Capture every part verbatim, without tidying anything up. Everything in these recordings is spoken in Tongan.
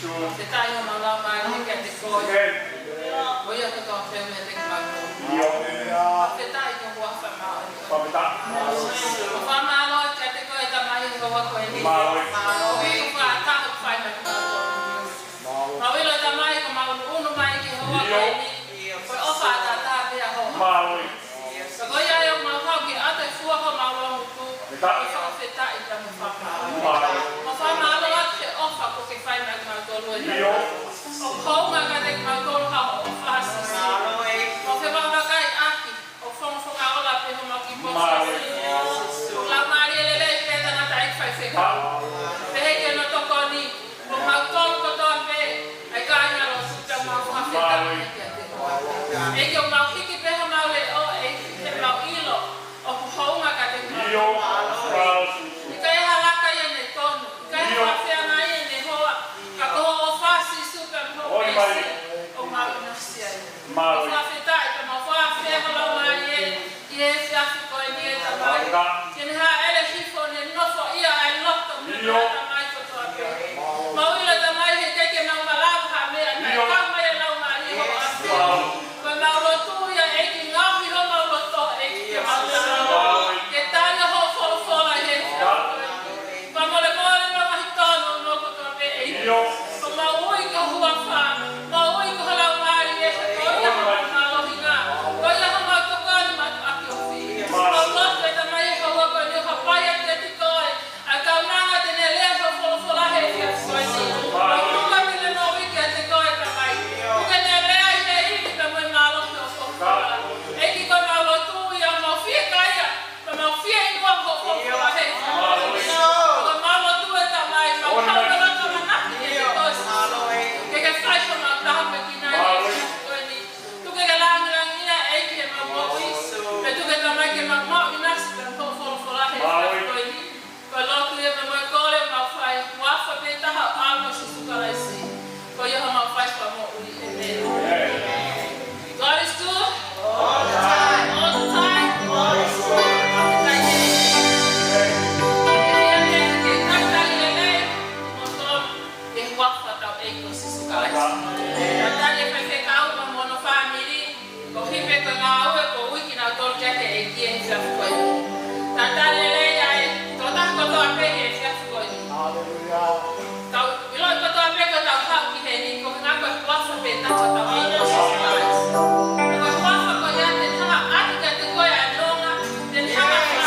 Fakafetaʻi ʻi homau laumālie kiate koe. Ko ia kotoa pē meiate kimautolu. ʻIo. Fakafetaʻi ki ho huafa māʻoniʻoni. Fakafetaʻi. Fakamālō kiate koe Tamai he houa ko eni. Mālō. Ko e fakataha ʻoku fai mai kimautolu. Mālō. Mau ʻilo Tamai ko ʻemau ʻunuʻunu mai ki he houa ko eni. Ko e ʻofa ʻataʻatā pē ʻa ho ʻAlo. Mālō. Ka ko ia ʻoku mau haʻu ke ʻatu e fua homau loungutu. Fakafetaʻi. Fakafetaʻi pea mo e fakamālō. Mālō. Mo e fakamālō atu he ʻofa kuo ke fai mai kimautolu eni. ʻIo. ʻOku hounga kiate kimautolu hoʻo ʻofa Sīsū. Mālō. ʻOku fevavakaʻi ʻaki, ʻoku fongofonga ola pē homau kiʻi potu. Mālō. ʻOku laumālie lelei pē tangataʻeiki faifekau. Mālō. Pehē ki hono tokoni. Ko kimautolu kotoa pē ʻa e kāingalotu, pea mau fakafetaʻi kiate koe. ʻEiki, ʻoku mau hiki pē homau leʻo, ʻEiki, he mau ʻilo ʻoku hounga kiate kimautolu. ʻIo. ʻIkai ha laka ia ne tonu, ʻikai ha fakafeangai ia ne hoa, ka ko hoʻo ʻofa Sīsū pea mo hoʻo peesi ʻoku mau ʻinasi ai. Mālō. Mau fakafetaʻi, pea mau fakafeʻao ho laumālie ʻi he efiafi ko eni ʻe Tamai. Ke ne hāʻele hifo ʻo ne nofoʻia ʻa e loto mo e ʻio. Tamai kotoa pē. Mau ʻilo Tamai he ʻikai ke mau malava ha meʻa kae ʻio. Kau mai e laumālie ho ʻAfio. Ko ʻemau lotu ia ʻEiki ngaohi homau loto ʻEiki ke mau tala. Mālō. Ke tali hoʻo folofola ʻi he efiafi ko eni. Fakamolemole mo e ngaahi tōnounou kotoa pē ʻEiki. ʻIo. Ko ʻemau ui ki ho huafa, mau ui ki ho laumālie, ko ia homau mālohinga, ko ia homau tokoni mātuʻaki ofi. Mālō. Mau lotu ʻe Tamai he houa ko eni ʻo hapai atu kiate koe ʻa e kaunanga te ne lea hoʻo folofola he efiafi ko eni. Mālō. Mau tuku atu ʻemau moʻui kiate koe Tamai. Tuku ke ne lea ʻi he ivi pea mo e mālohi hoʻo folofola. ʻEiki ko ʻemau lotu ia, mau fiekaia. Ka mau fieinua hoʻo folofola he efiafi ko eni. Ko ʻemau lotu ʻe Tamai, mau haʻu pē ʻo tō ʻamanaki kiate koe Sīsū. Ke ke fai homau taha pē ki nai he efiafi ko eni. Tuku ke ke langilangiʻia ʻEiki ʻemau moʻui. Pea tuku Tamai ke mau maʻu ʻinasi pē hoʻo folofola he efiafi ko eni. Ko e lotu ia pea mo e kole ʻoku mau fai, huafa pē taha ʻo ho ʻAlo ko Sīsū Kalaisi. Ko ia homau fai fakamoʻui. ʻĒmeni. God is good. All the time. All the time. God is good. Fakafetaʻi. ʻĒmeni. Ke talitali lelei, mo tonu, he huafa hotau ʻEiki ko Sīsū Kalaisi. Talitali e faifekau pea mo hono fāmili. Ko e hā pē ko e ngāue kuo ui kinautolu ki ai ʻe he ʻEiki he efiafi ko eni. Talitali lelei ʻa e tokotaha kotoa pē he efiafi ko eni. Haleluia. Tau ʻiloʻi kotoa pē ko ʻetau haʻu ki heni, ko e ʻuhinga ko e huafa pē taha hotau ʻEiki ko Sīsū Kalaisi. Ko e huafa ko ia te ne hanga ʻo ʻoatu kiate koe ʻa e nonga, te ne hanga ʻo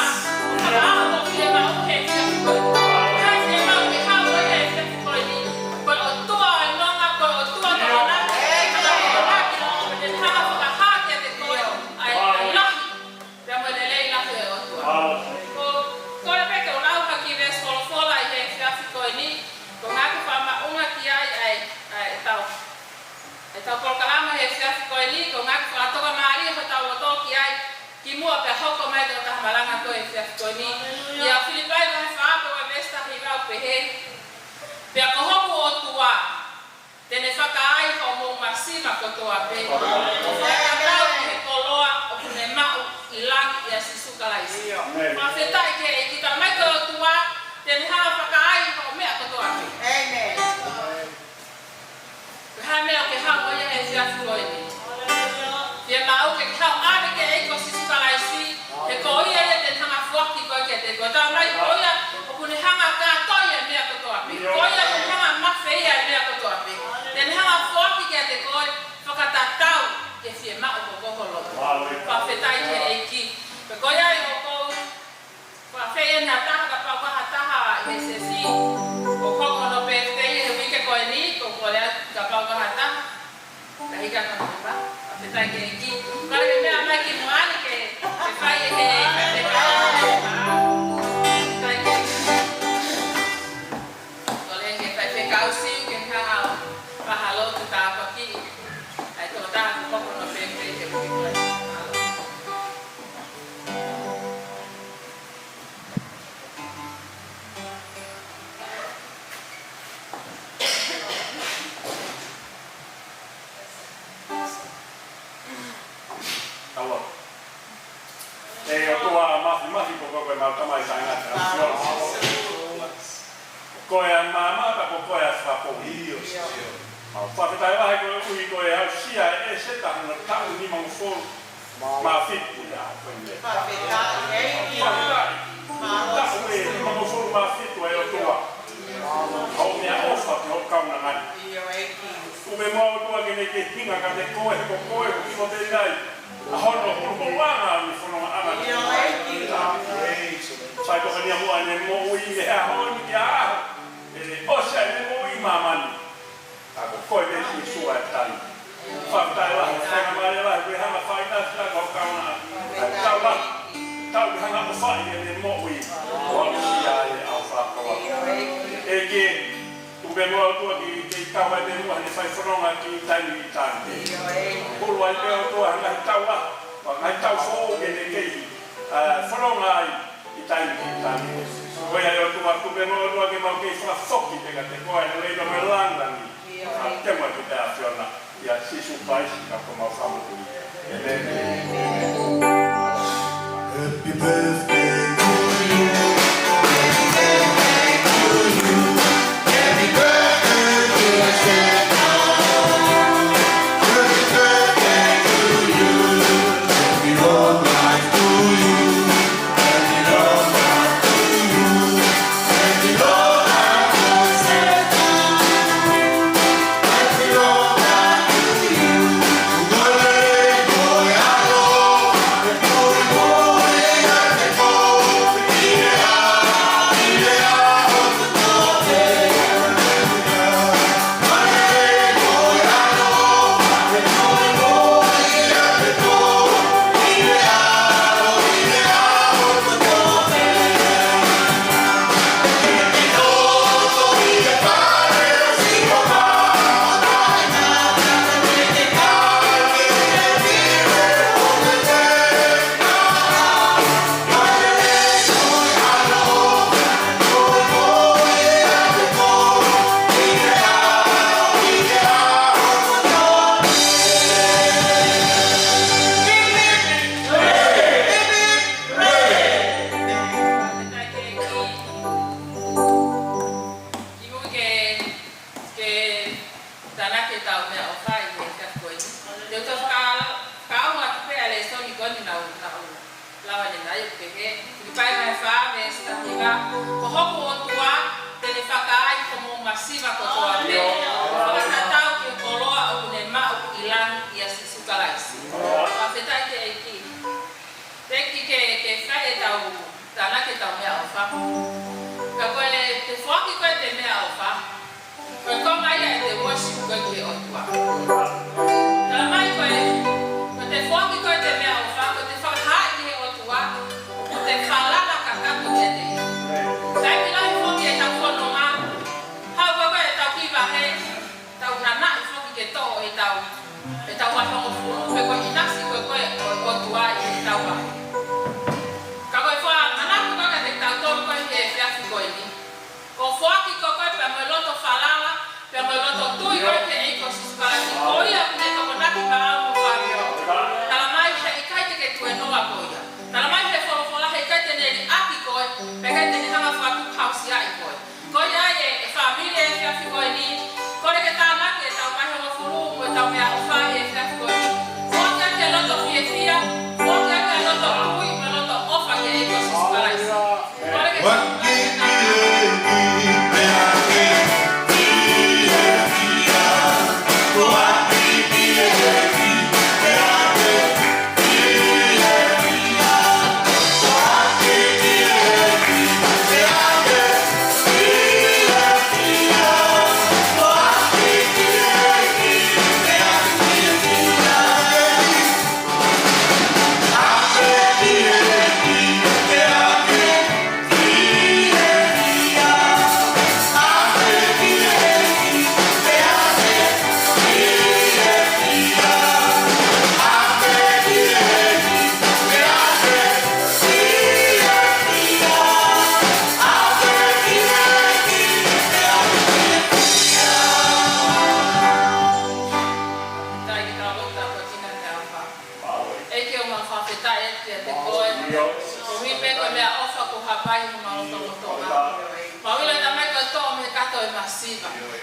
fakahā hoʻo fiemaʻu he efiafi ko eni. Ko e hā e fiemaʻu ke haʻu ai he efiafi ko eni. Ko e ʻOtua ʻo e nonga, ko e ʻOtua ʻo e nonga, ko e ʻOtua ʻo e nonga, ko e ʻOtua ʻo e nonga, ko e ʻOtua ʻo e nonga. Pea mo e lelei lahi ʻo e ʻOtua. Ko, kole pē ke u lau ha kiʻi veesi folofola ʻi he efiafi ko eni, ko e ʻuhinga ke fakamaʻunga ki ai ʻa e, ʻa e, ʻetau, ʻetau polokalama he efiafi ko eni, ko e ʻuhinga ke fakatoka mālie hotau loto ki ai, kimuʻa pea hoko mai ʻetau malanga ko ē he efiafi ko eni. ʻIa Filipai vahe fā pea mo e veesi taha hiva ʻoku pehē, Pea ko hoku ʻOtua, te ne fakaai hoʻomou masiva kotoa pē, ʻo fakatatau ki he koloa ʻoku ne maʻu ʻi langi ʻia Sīsū Kalaisi. ʻĒmeni. Fakafetaʻi ki he ʻEiki. Tamai ko e ʻOtua, te ne hanga ʻo fakaai hoʻo meʻa kotoa pē. ʻĒmeni. Ko e hā e meʻa ʻoku ke haʻu ai he efiafi ko eni? Fiemaʻu ke ke haʻu ʻo ʻave ki he ʻEiki ko Sīsū Kalaisi, he ko ia ia te ne hanga ʻo foaki koe kiate koe. Talamai ko ia ʻoku ne hanga ʻo kātoi e meʻa kotoa pē. Ko ia ʻoku ne hanga ʻo mafeia e meʻa kotoa pē. Te ne hanga ʻo foaki kiate koe fakatatau ki he fiemaʻu ko ē ho loto. Fakafetaʻi ki he ʻEiki. Pea ko ia ʻoku ou fakafeʻao ha taha, kapau ko ha taha ʻi he sēsī ʻoku hoko hono pētēi he uike ko eni, ʻoku ou kole atu kapau ko ha taha. Kae hiki hake mai pē. Fakafetaʻi ki he ʻEiki. Kole ke meʻa mai ki muʻa ni ke, ke fai e he, ke fai e he. Fakafetaʻi ki he ʻEiki. Kole ki he faifekau Siu ke hanga ʻo fai ha lotu tāpuaki. ʻA e tokotaha kuo hoko hono pētēi he uike ko eni. Tau ō. ʻE ʻOtua Mafi Ko e maama ka ko koe ʻa e fakapoʻuli. ʻIo, ʻio. Mau fakafetaʻi lahi koeʻuhi ko e aʻusia ʻe ʻEseta hono taʻu nimangofulu mā fitu ʻi he ʻaho ko eni. Fakafetaʻi, ʻEiki. Fakafetaʻi. Taʻu ʻe nimangofulu mā fitu ʻa e ʻOtua. Hoʻo meʻaʻofa ki hoʻo kaunanga ni. ʻIo, ʻEiki. Tuku muʻa ʻOtua ke ne ke hinga kiate koe, he ko koe, ko kimoutolu ai. ʻA hono huluhuluʻanga ʻo e fonongaʻanga. ʻIo, ʻEiki. Sai tokoni muʻa ʻene moʻui mei he ʻaho ni ki he ʻaho. ʻE ʻosi ʻene moʻui ʻi māmani. Ka ko koe pē Sīsū ʻa e tali. Fakafetaʻi lahi, faingamālie lahi, ko e hanga faina sila ko kauna. Tau lahi, tau ke hanga ʻo fai ʻene moʻui. ʻO aʻusia ʻa e ʻaho fakakoloa. ʻEiki, tuku muʻa ʻOtua ke, ke tau ai muʻa he fai fononga ki taimi ki taimi. Hulu ai pē ʻOtua, hanga ʻo tau lahi, hanga ʻo tau foʻou ke ne kei, ʻa, fononga ai. ʻI taimi ki taimi. Ko ia ʻOtua, tuku muʻa ʻOtua ke mau kei fakafoki pē kiate koe, ʻa e leino mo e lāngilangi. ʻA te mau ki te ʻAfiona, ʻia Sīsū Kalaisi ko homau Fakamoʻui. ʻĒmeni. Happy birthday to you. Happy birthday to you. Happy birthday to you. Happy birthday to you. Happy long life to you. Ke tānaki ʻetau meʻaʻofa ʻi he efiafi ko eni. Te u toe faka-, fakaʻaongaʻi pē ʻa e lēsoni ko eni naʻa ku, naʻa ku lava ʻanenai ʻoku pehē, Filipai vahe fā veesi taha hiva, ko hoku ʻOtua te ne fakaai homou masiva kotoa pē, fakatatau ki he koloa ʻoku ne maʻu ʻi langi ʻia Sīsū Kalaisi. Fakafetaʻi ki he ʻEiki. Teki ke, ke fai ʻetau tānaki ʻetau meʻaʻofa. Ka ko e te foaki ko ē ʻete meʻaʻofa, ko e konga ia ʻete worship ko ē ki he ʻOtua. Talamai ko e, ko e te foaki ko ē ʻete meʻaʻofa, ko e te fakahaaʻi ki he ʻOtua, ko e te falala kakato kiate ia. Taimi lahi foki ʻetau fononga, haʻu ko ē ʻetau kiʻi vahe, tau nanaʻi foki ke toʻo ʻetau, ʻetau vahe hongofulu, pe ko e ʻinasi ko ē ko ē ʻo, ʻOtua ʻi heʻetau vahe. Ka ko e fakamanatu ko ē kiate kitautolu ko ē ʻi he efiafi ko eni. Ko e foaki ko ē ko ē pea mo e loto falala, pea mo e loto tui ko ē ki he ʻEiki ko Sīsū Kalaisi, ko ia ʻoku ne tokonaki maʻau mo fānau. Talamai he ʻikai te ke tuēnoa koe ia. Talamai he folofola he ʻikai te ne liʻaki koe, pea ʻikai te ne hanga ʻo fakatupu hausiaʻi koe. Ko ia ai ʻe, ʻe fāmili ʻi he efiafi ko eni, kole ke tānaki ʻetau vahe hongofulu mo ʻetau meʻaʻofa ʻi he efiafi ko eni. Foaki ʻaki e loto fiefia, foaki ʻaki e loto tui, mo e loto ʻofa ki he ʻEiki ko Sīsū Kalaisi. Kole ke tānaki ʻetau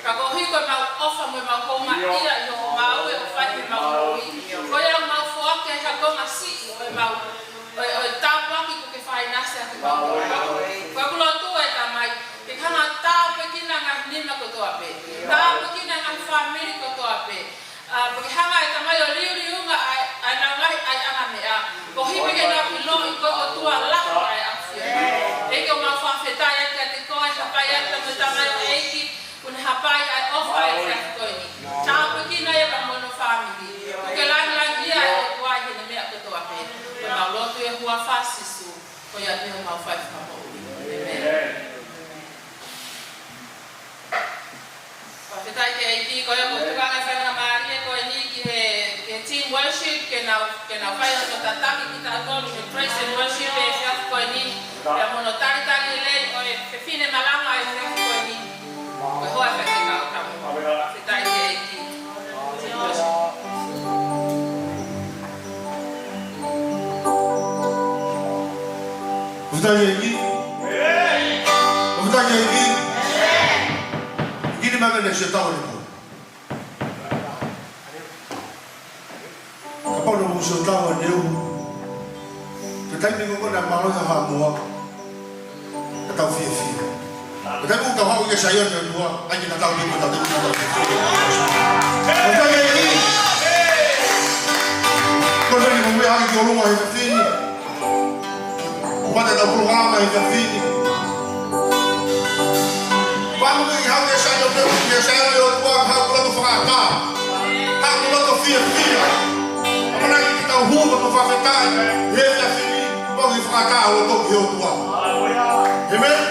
Ka koeʻuhi ko ʻemau ʻofa mo ʻemau houngaʻia ʻi hoʻo ngāue ʻoku fai ʻi heʻemau moʻui, ko ia ʻoku mau foaki ai ha konga siʻi ʻo ʻemau, ʻo e, ʻo e tāpuaki kuo ke faʻa ʻinasi ʻaki kimautolu. Ko ʻeku lotu ʻe Tamai, ke ke hanga ʻo tāpuekina e ngaahi nima kotoa pē. Tāpuekina e ngaahi fāmili kotoa pē. ʻA, pea ke hanga ʻe Tamai ʻo liuliunga ʻa e, ʻa ʻenau ngaahi ʻaiʻanga meʻa. Koeʻuhi ke nau ʻiloʻi ko e ʻOtua lahi ʻa e ʻAfiona. ʻEiki, ʻoku mau fakafetaʻi atu kiate koe, hapai atu mo e tamaioʻeiki, kuo ne hapai ʻa e ʻofa ʻa e efiafi ko eni. Tāpuekina ia pea mo hono fāmili. Kuo ke langilangiʻia ʻa e ʻOtua ʻi heʻene meʻa kotoa pē. Ko ʻemau lotu ʻi he huafa ʻo Sīsū. Ko ia pē ʻoku mau fai ʻa e fakamoʻui. ʻĒmeni. Fakafetaʻi ki he ʻEiki, ko ia ʻoku tuku ange ʻa e faingamālie ko eni ki he, ki he team worship, ke nau, ke nau fai hono tataki kitautolu ʻi he praise and worship ʻi he efiafi ko eni. Pea mo hono talitali lelei ʻo e fefine malanga ʻi he efiafi ko eni. Ko e hoa ʻa e faifekau tamu. Fakafetaʻi ki he ʻEiki. Team worship. Fakafetaʻi ki he ʻEiki. Fakafetaʻi ki he ʻEiki. Kini maka ne se tau ni. Kapau naʻa mou sio tau ʻanenai. Ko e taimi ko ē naʻe mālohi ai ʻa Haʻamoa, ka tau fiefia. Ko e taimi ʻoku tau haʻu ki he Saione ʻo e ʻOtua, ʻai ke tatau pē mo tautolu ke tau fiefia. Ko e taimi ni, ko e taimi ʻoku mou ʻalu ki ʻolunga he efiafi ni. Mate tau polokalama he efiafi ni. Pea mou haʻu ki he Saione, ki he Saione ʻo e ʻOtua, haʻu ki loto fakaʻatā. Haʻu ki loto fiefia. ʻAmanaki ke tau hū mo fakafetaʻi he efiafi ni, ʻo ke fakaʻatā ho loto ki he ʻOtua. ʻĒmeni.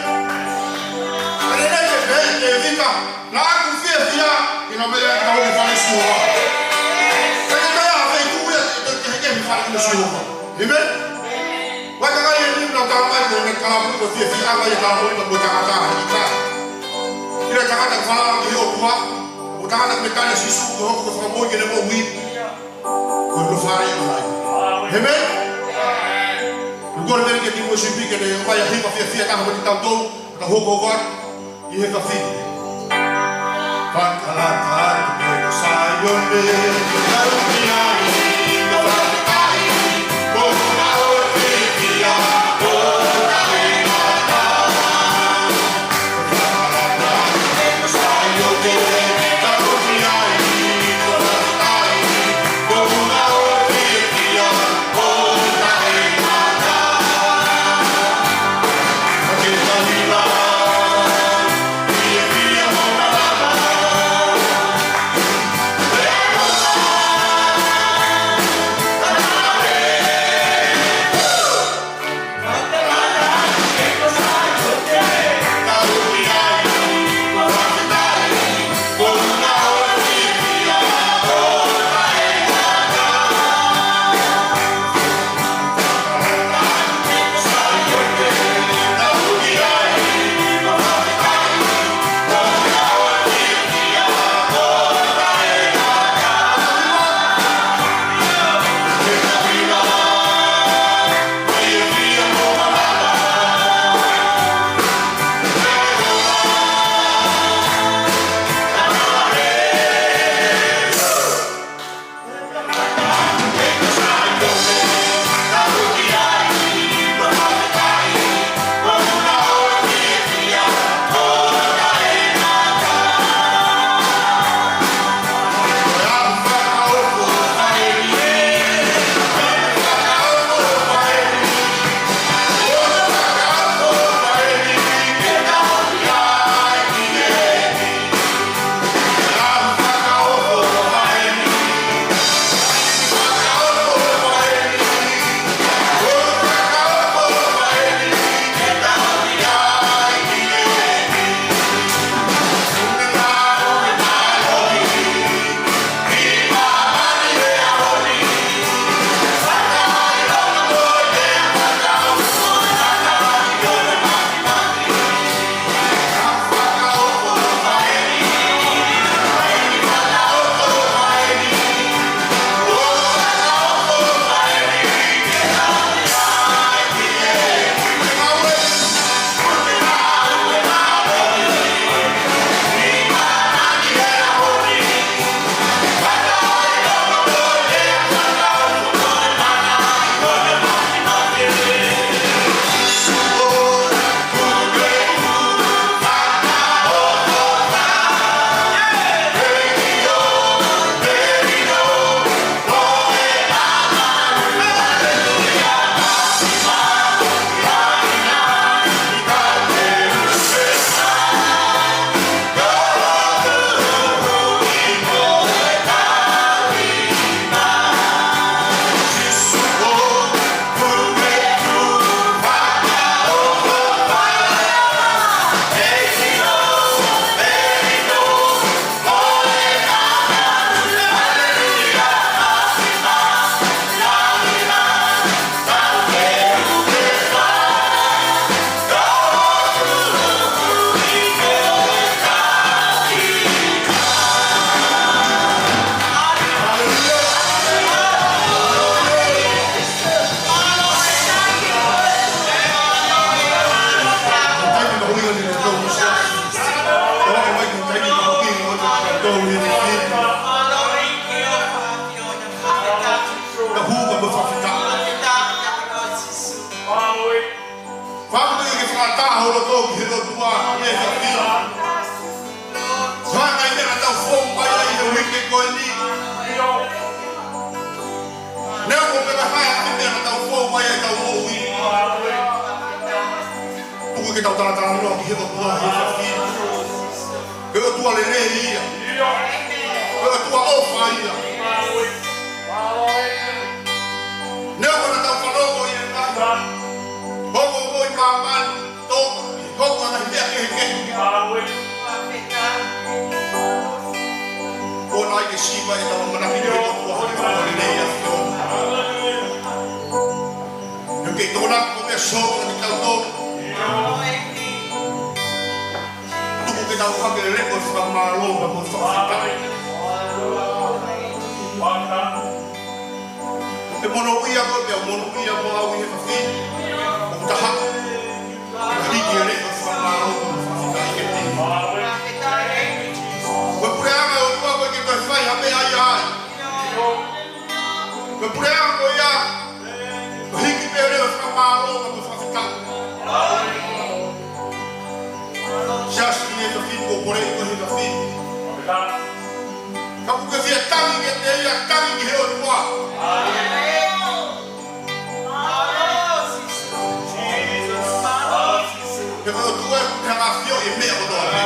ʻA ia naʻe pehē ʻe Tēvita, naʻa ku fiefia ʻi he meʻa naʻa ku fai ki Sihova. Ka ko e meʻa ʻa e feituʻu ia ʻe toe kehekehe mei he fai ki Sihova. ʻĒmeni. Vakai eni naʻa ku tala mai ko e meʻa kalapu ko e fiefiaʻanga ia ʻa e tangata mo e tangata ʻi he ʻikai. ʻI he tangata falala ki he ʻOtua, ʻo tangata ko e tali ʻa Sīsū ko e hoko ko e fakamoʻui ki heʻene moʻui. Ko e nofo ʻa e ʻEiki. ʻĒmeni. Ko e kole pē ki he team worship ke ne ʻomai ha hiva fiefia taha mo kitautolu, ka hoko atu ʻi he efiafi ni. Fakalata atu ki Saione, kau ki ai, kau ki ai, ko na o fiefia, ko na e mata. Tau hili hili. Ka hū ka mo fakafetaʻi. Fakamolemole ke fakataha holo tō ki he ʻOtua he efiafi ni. Hanga ʻe he meʻa naʻa tau fou mai ai he uike ko eni. Neongo pe ko e hā e meʻa naʻa tau fou mai ai ʻetau moʻui. Tuku ke tau talatalanoa ki he ʻOtua he efiafi ni. Ko e ʻOtua lelei ia. Ko e ʻOtua ʻofa ia. Neongo naʻa tau fanongo ʻi he ngaahi ongoongo ʻi māmani, tō, hoko ʻa e ngaahi meʻa kehekehe. Ko e ʻai ke siva ʻetau ʻamanaki ki he ʻOtua, ʻOtua lelei ia. Naʻa ke tokona ko e meʻa sō, naʻa ke tau tō. Tuku ke tau hake e leʻo ʻo e fakamālō, ka mo e fakafetaʻi. Ke monūʻia koe, pea monūʻia mo au he efiafi ni. ʻOku taha. Ka hiki e leʻo ʻo e fakamālō, ka mo e fakafetaʻi kiate koe. Ko e puleʻanga ʻo e ʻOtua ko e ke toe fai ha meʻa ia ai. Ko e puleʻanga ko ia, ko e hiki pē leʻo ʻo e fakamālō, ka mo e fakafetaʻi. Siasi ʻi he efiafi ni, ko e pule ʻi he efiafi ni. Ka ʻoku ke fie tangi kiate ia, tangi ki he ʻOtua. He ko e ʻOtua ʻoku ne hanga ʻo ʻafioʻi e meʻa kotoa pē.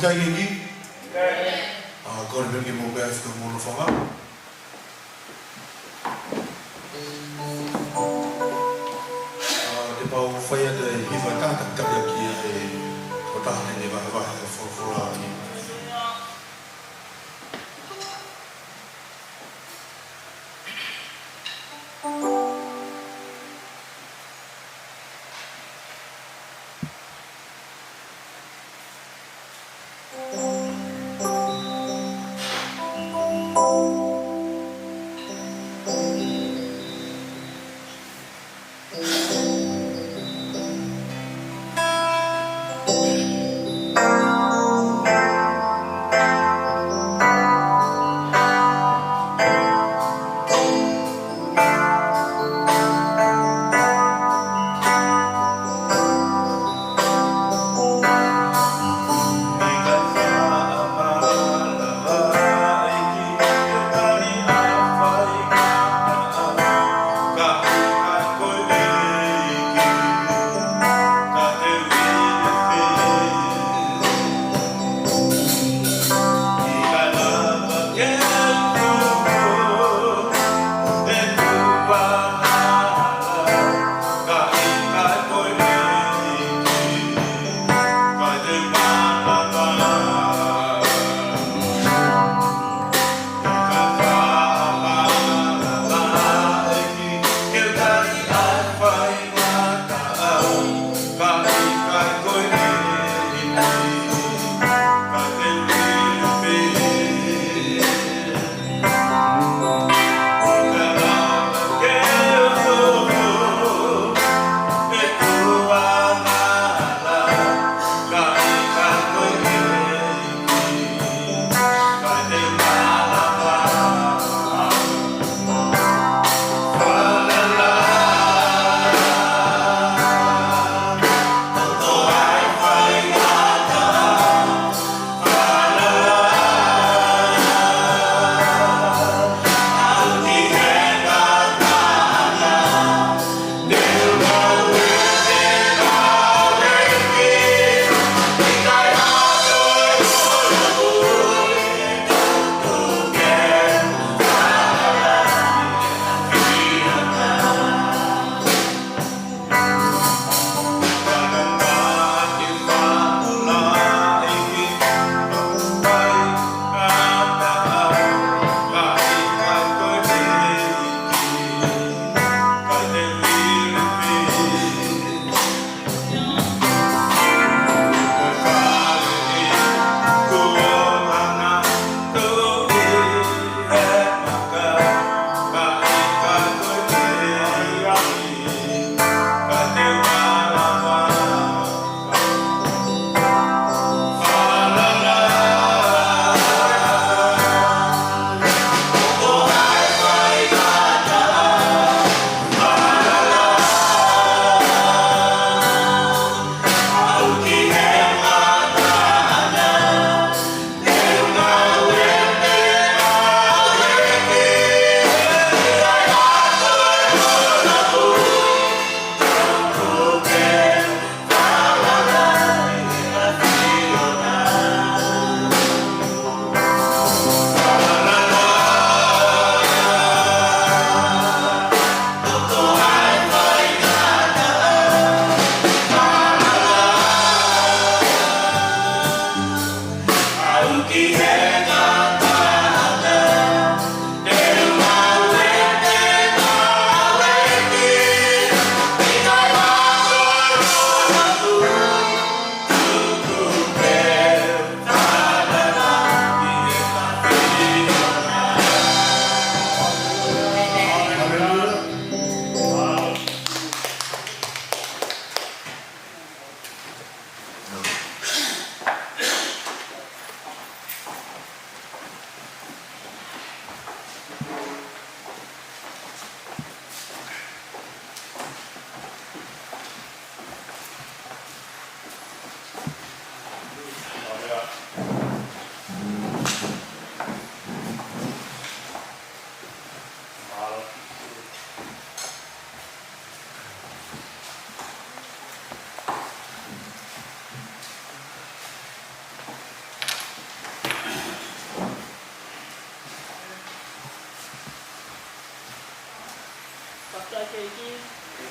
Kai eki? ʻA, kole pē ke mou pehē atu ki hoʻomou nofoʻanga. ʻA, te u fai atu e hiva taha, takitaki ʻaki ʻa e tokotaha naʻá ne vahevahe e folofola ʻi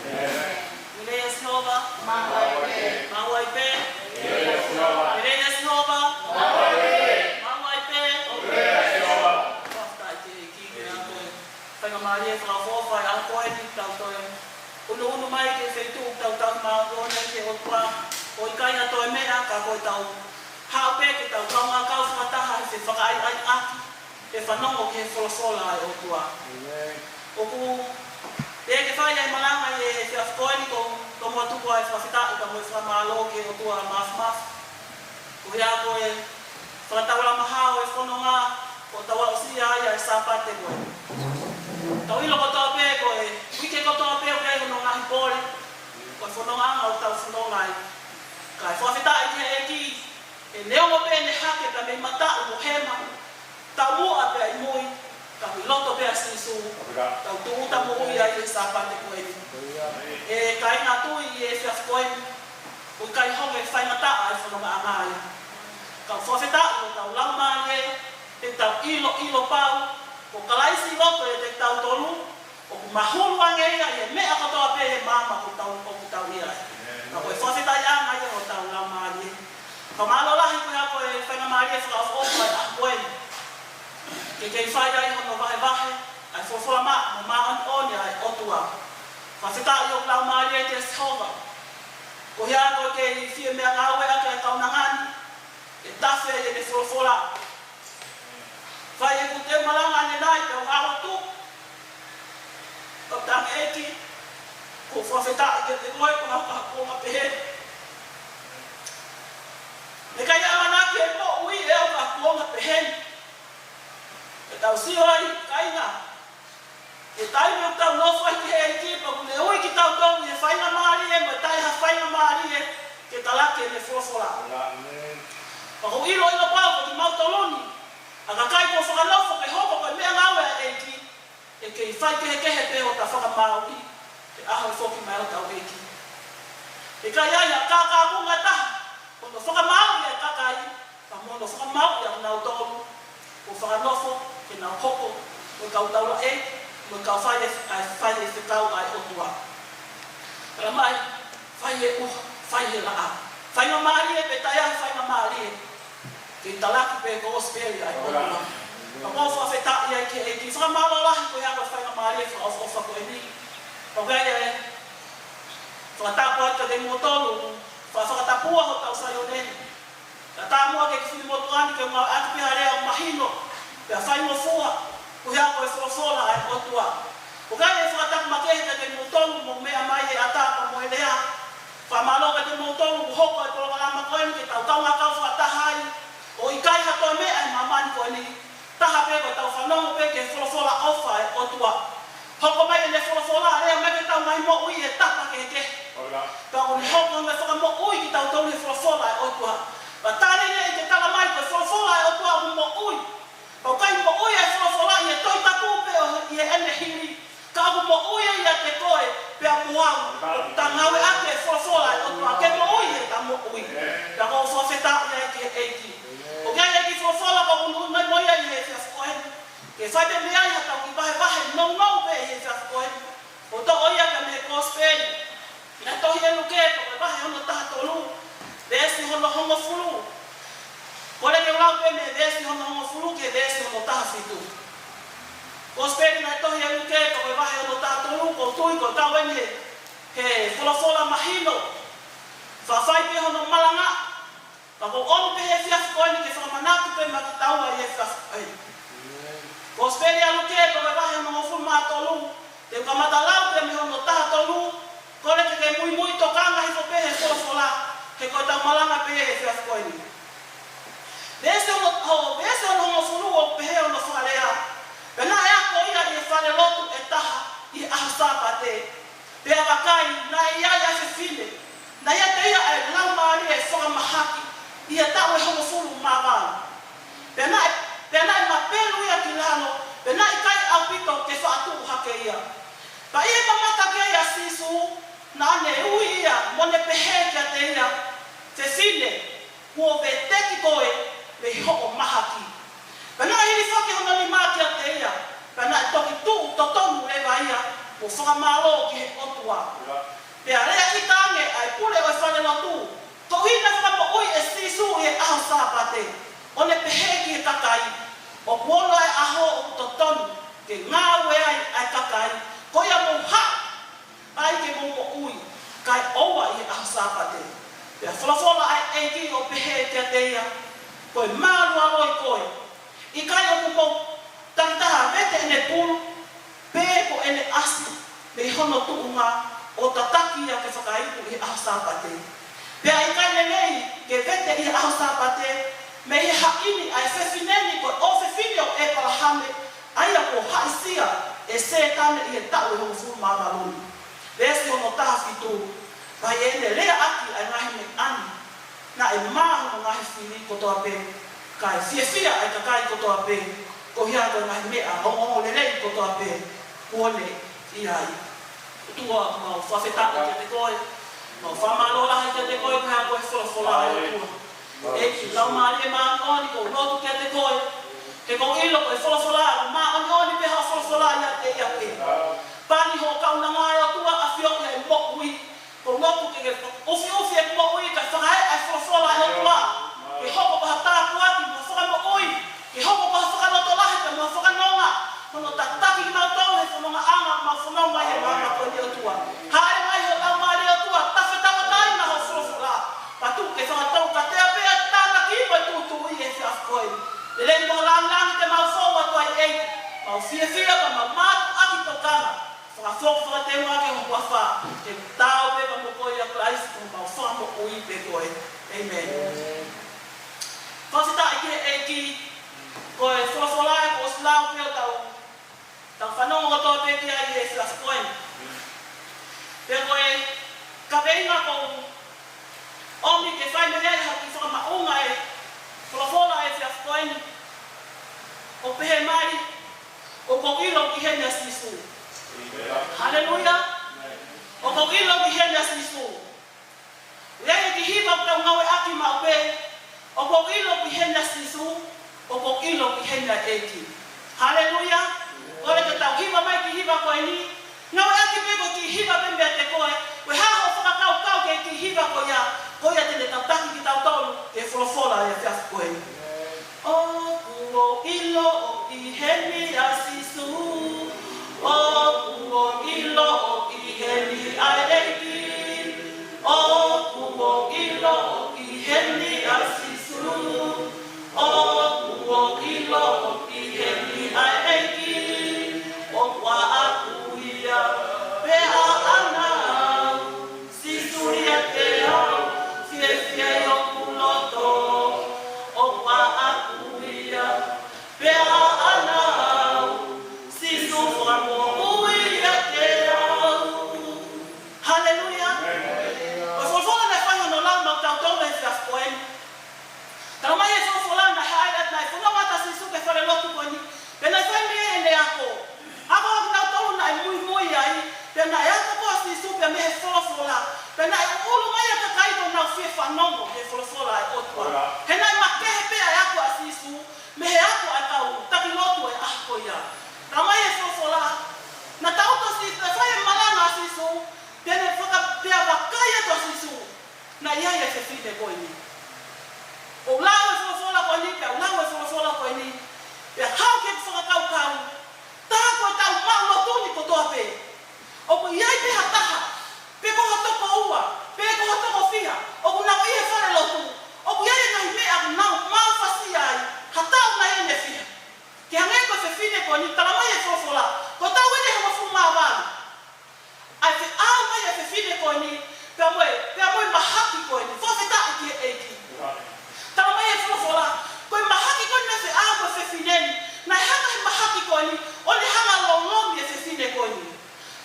Lelei ʻa Sihova. Maʻu ai pē. Maʻu ai pē. Lelei ʻa Sihova. Maʻu ai pē. Maʻu ai pē. Lelei ʻa Sihova. Fakafetaʻi ki he ʻEiki, ko e faingamālie fakaʻofoʻofa ʻa e ʻaho ko eni ke tau toe ʻunuʻunu mai ki he feituʻu ʻoku tau tauhi māʻoniʻoni ai ki he ʻOtua. ʻOku ʻikai ha toe meʻa ka ko ʻetau haʻu pē ke tau kaungā kau fakataha he fefakaʻaiʻaiʻaki, he fanongo ki he folofola ʻa e ʻOtua. ʻĒmeni. ʻOku teʻeki ke fai ʻa e malanga ʻi he efiafi ko eni, ko e tomuʻa tuku ʻa e fakafetaʻi pea mo e fakamālō ki he ʻOtua Māfimafi. Ko ia ko e fakataulama hao e fononga kuo tau aʻusia ai ʻa e Sāpate ko eni. Tau ʻilo kotoa pē ko e uike kotoa pē ʻoku ʻi ai hono ngaahi pole, ko e fononga ʻoku tau fononga ai. Kae fakafetaʻi ki he ʻEiki, he neongo pē ʻene hake pea mei mataʻu mo hema, taumuʻa pea ʻi mui, ka ʻi loto pē ʻa Sīsū, tau tūʻuta moʻui ai he Sāpate ko eni. ʻE kāinga tui, ʻi he efiafi ko eni, ʻoku ʻikai hoko e faingataʻa e fonongaʻanga ia. Ka ʻoku fakafetaʻi hotau laumālie, he tau ʻiloʻilo pau, ko Kalaisi ʻi loto ʻiate kitautolu, ʻoku mahulu ange ia ʻi he meʻa kotoa pē he maama ʻoku tau, ʻoku tau ʻi ai. Ka ko e fakafetaʻiʻanga ia hotau laumālie. Fakamālō lahi ko ia ko e faingamālie fakaʻofoʻofa ʻa e ʻaho ko eni ke kei fai ai hono vahevahe ʻa e folofola maʻa mo māʻoniʻoni ʻa e ʻOtua. Fakafetaʻi ʻoku laumālie ʻa Sihova. Ko ia ko e kei fie meʻangāueʻaki ʻa e kaunanga ni, ʻe tafe ai ʻene folofola. Fai ʻeku te malanga ʻanenai pea u hao atu. Kau tangata ʻEiki, ʻoku ou fakafetaʻi kiate koe ko hoʻo kuonga pehē. Naʻe ʻikai ʻamanaki ʻe moʻui ʻe au ki ha kuonga pehē. Ke tau sio ai, kāinga. He taimi ʻoku tau nofo ai ki he ʻEiki, pea ʻoku ne ui kitautolu ʻi he faingamālie mo e taʻe ha faingamālie ke talaki ʻene folofola. ʻĒmeni. Pea ʻoku ou ʻiloʻilo pau ko kimautolu ni, ʻa e kakai kuo fakanofo ke hoko ko e meʻangāue ʻa e ʻEiki, ʻe kei faikehekehe pē hota fakamāuʻi he ʻaho e foki mai hotau ʻEiki. He ʻikai ai ha kākākunga taha, ko hono fakamāuʻi ʻa e kakai, ka mo hono fakamāuʻi ʻa kinautolu kuo fakanofo ke nau hoko ko e kau taulaʻeiki, mo e kau fai e, ʻa e fai e fekau ʻa e ʻOtua. Tala mai, fai e ʻuha, fai e laʻā. Faingamālie pe taʻe ha faingamālie, ke talaki pē ko e kosipeli ʻa e ʻOtua. Ka ʻoku ou fakafetaʻi ai ki he ʻEiki, fakamālō lahi ko ia ko e faingamālie fakaʻofoʻofa ko eni. Pea ʻoku ʻi ai e fakatapu atu kiate kimoutolu, fa-, fakatapua hotau Saione. Ka taumuʻa ke ke fili motuʻa ni ke ngāueʻaki pē ha lea ʻoku mahino, pea faingofua, ko ia ko e folofola ʻa e ʻOtua. ʻOku ʻi ai e fakatapu makehe kiate kimoutolu ʻoku meʻa mai he ʻata pea mo e lea. Fakamālō kiate kimoutolu ʻoku hoko e polokalama ko eni ke tau kaungā kau fakataha ai, ʻoku ʻikai ha toe meʻa he māmani ko eni, taha pē ko ʻetau fanongo pē ki he folofola ʻofa ʻa e ʻOtua. Hoko mai ʻene folofola, lea mai ki heʻetau ngaahi moʻui he tapa kehekehe. Pea ʻoku ne hoko ʻo fakamoʻui kitautolu he folofola ʻa e ʻOtua. Pea tali lelei ke tala mai ko e folofola ʻa e ʻOtua ʻoku moʻui. Pea ʻoku ʻikai moʻui ʻa e folofola ʻi he Tohi Tapu pē ʻo ʻi heʻene hili. Ka ʻoku moʻui ia ʻiate koe, pea mo au, ʻoku ta ngāueʻaki e folofola ʻa e ʻOtua ke moʻui heʻeta moʻui. Pea ʻoku ou fakafetaʻi ai ki he ʻEiki. ʻOku ʻi ai e kiʻi folofola ʻoku ou ʻunuʻunu mai mo ia ʻi he efiafi ko eni. Ke fai pē mei ai haʻatau kiʻi vahevahe nounou pē ʻi he efiafi ko eni. ʻOku toʻo ia pē mei he Kosipeli naʻe tohi ʻe Luke, ko e vahe hono taha tolu, veesi hono hongofulu. Kole ke u lau pē mei he veesi hono hongofulu ki he veesi hono taha fitu. Kosipeli naʻe tohi ʻe Luke, ko e vahe hono taha tolu, ʻoku ou tui ko e kau eni he, he folofola mahino. Faʻa fai pē hono malanga. Ka ʻoku ou ʻomi pē he efiafi ko eni ke fakamanatu pē maʻa kitaua ʻi he efiafi ko eni. Kosipeli ʻa Luke, ko e vahe hono hongofulu mā tolu, te u kamata lau pē mei hono taha tolu, kole ke ke muimui tokanga hifo pē he folofola, he ko ʻetau malanga pē he efiafi ko eni. Veesi hono, ho, veesi hono hongofulu ʻoku pehē hono fakalea: Pea naʻe ako ia ʻi he falelotu ʻe taha ʻi he ʻaho Sāpate. Pea vakai, naʻe ʻi ai ʻa e fefine, naʻe ʻiate ia ʻa e laumālie fakamahaki ʻi he taʻu ʻe hongofulu mā valu. Pea naʻe, pea naʻe mapelu ia ki lalo, pea naʻe ʻikai ʻaupito ke faʻa tuʻu hake ia. Pea ʻi he mamata ki ai ʻa Sīsū, naʻa ne ui ia, mo ne pehē kiate ia, Fefine, kuo veteki koe mei hoʻo mahaki. Pea naʻe hilifaki hono nima kiate ia, pea naʻe toki tuʻu totonu leva ia, mo fakamālō ki he ʻOtua. ʻOku ola e ʻaho ʻoku totonu ke ngāue ai ʻa e kakai, ko ia mou haʻu ai ke mou moʻui, kae ʻoua ʻi he ʻaho Sāpate. Pea folofola ʻa e ʻEiki ʻo pehē kiate ia, ko e mālualoi koe, ʻikai ʻoku mou takitaha vete ʻene pulu, pe ko ʻene ʻasi mei hono tuʻunga ʻo tataki ia ke fakaiku ʻi he ʻaho Sāpate? Pea ʻikai lelei ke vete ʻi he ʻaho Sāpate mei he haʻini ʻa e fefine ni, ko e ʻofefine ʻo ʻEpalahame, ʻa ia kuo haʻisia ʻe Sētane ʻi he taʻu ʻe hongofulu mā valu ni. Veesi hono taha fitu, pea ʻi heʻene leaʻaki ʻa e ngaahi meʻa ni, naʻe mā hono ngaahi fili kotoa pē, kae fiefia ʻa e kakai kotoa pē, koeʻuhi ko e ngaahi meʻa ongoongolelei kotoa pē kuo ne ʻi ai. ʻOtua, mau fakafetaʻi kiate koe, mau fakamālō lahi kiate koe, koeʻuhi ko e folofola ʻa e ʻOtua. ʻEiki, Laumālie Māʻoniʻoni, ʻoku ou lotu kiate koe he ʻoku ou ʻilo ko e folofola ʻoku māʻoniʻoni pē, hoʻo folofola ʻiate ia pē. Pani hoʻo kaunanga ʻe ʻOtua, ʻafioʻi ʻa e moʻui. ʻOku ou lotu ke ke ʻufiʻufi ʻeku moʻui, kae fakaeʻa e folofola ʻa e ʻOtua ke hoko ko ha tāpuaki mo ha fakamoʻui, ke hoko ko ha fakalotolahi pea mo ha fakanonga, mo hono tataki kimautolu he fonongaʻanga ʻoku mau fononga ai he māmani ko eni, ʻOtua. Hāʻele mai ho Laumālie, ʻOtua, tafetafetaina hoʻo folofola, pea tuku ke fakataukatea pē ʻa e tānaki mo e tūtuuʻi he efiafi ko eni. Lelei mo lāngilangi te mau fou atu ai, ʻEiki. Mau fiefia pea mau mātuʻaki tokanga. Fakafoki fakateunga ki ho huafa, ke tau pē pea mo koe ʻia Kalaisi ko homau Fakamoʻui pē koe. ʻĒmeni. Fakafetaʻi ki he ʻEiki, ko e folofola ē kuo ʻosi lau pē ʻo tau, tau fanongo kotoa pē ki ai he efiafi ko eni. Pea ko e kaveinga ʻoku ou ʻomi ke fai mei ai haʻaku kiʻi fakamaʻunga e folofola he efiafi ko eni, ʻoku pehē mai, ʻOku ou ʻilo ʻoku ʻi heni ʻa Sīsū. Haleluia. ʻOku ou ʻilo ʻoku ʻi heni ʻa Sīsū. ʻOku ʻi ai e kiʻi hiva ʻoku tau ngāueʻaki maʻu pē, ʻOku ou ʻilo ʻoku ʻi heni ʻa Sīsū, ʻoku ou ʻilo ʻoku ʻi heni ʻa e ʻEiki. Haleluia. Kole ke tau hiva mai e kiʻi hiva ko eni. Ngāueʻaki pē ko e kiʻi hiva pē meiate koe, ko e hā hoʻo fakakaukau ki he kiʻi hiva ko ia, ko ia te ne tataki kitautolu ki he folofola he efiafi ko eni. ʻOku ou ʻilo ʻoku ʻi heni ʻa Sīsū. ʻOku ou ʻilo ʻoku ʻi heni ʻa e ʻEiki. ʻOku ou ʻilo ʻoku ʻi heni ʻa Sīsū. ʻOku ou ʻilo ʻoku ʻi heni ʻa e ʻEiki. ʻOku ou ʻaʻaku ia, pea ʻaʻana au. Sīsū ʻiate au, fiefia ʻi hoku loto. ʻOku ou ʻaʻaku ia, pea ʻaʻana au. Sīsū fakamoʻui ʻiate au. Haleluia. Ko e folofola naʻe fai hono lau maʻatautolu he efiafi ko eni. Talamai ʻe he folofola naʻe haʻele atu, naʻe fononga atu ʻa Sīsū ki he falelotu ko eni, pea naʻe fai mei ai ʻene ako. Ako ʻa kinautolu naʻe muimui ai, pea naʻe ako ko ē ʻa Sīsū pea mei he folofola, pea naʻe ʻuʻulu mai ʻa e kakai kuo nau fie fanongo ki he folofola ʻa e ʻOtua. He naʻe makehe pē ʻa e ako ʻa Sīsū mei he ako ʻa e kau taki lotu ʻo e ʻaho ko ia. Talamai ʻe he folofola, naʻe tau to Sīsū, naʻe fai e malanga ʻa Sīsū, pea ne faka-, pea vakai atu ʻa Sīsū, naʻe ʻi ai e fefine ko eni. ʻOku lau e folofola ko eni, pea ʻoku lau e folofola ko eni, pea haʻu ki heʻeku fakakaukau, tā ko ʻetau maʻu lotu ni kotoa pē, ʻoku ʻi ai pē ha taha, pe ko ha toko ua, pe ko ha toko fiha, ʻoku nau ʻi he falelotu, ʻoku ʻi ai e ngaahi meʻa ʻoku nau mafasia ai, ha taʻu nai ʻe fiha. Ke hangē ko e fefine ko eni, talamai ʻe he folofola, ko e taʻu ʻe hongofulu mā valu. ʻA e feʻao mai ʻa e fefine ko eni, pea mo e, pea mo e mahaki ko eni, fakafetaʻi ki he ʻEiki. Talamai ʻe he folofola, ko e mahaki ko eni naʻe feʻao mo e fefine ni, naʻe hanga ʻe he mahaki ko eni ʻo ne hanga ʻo lolomi e fefine ko eni.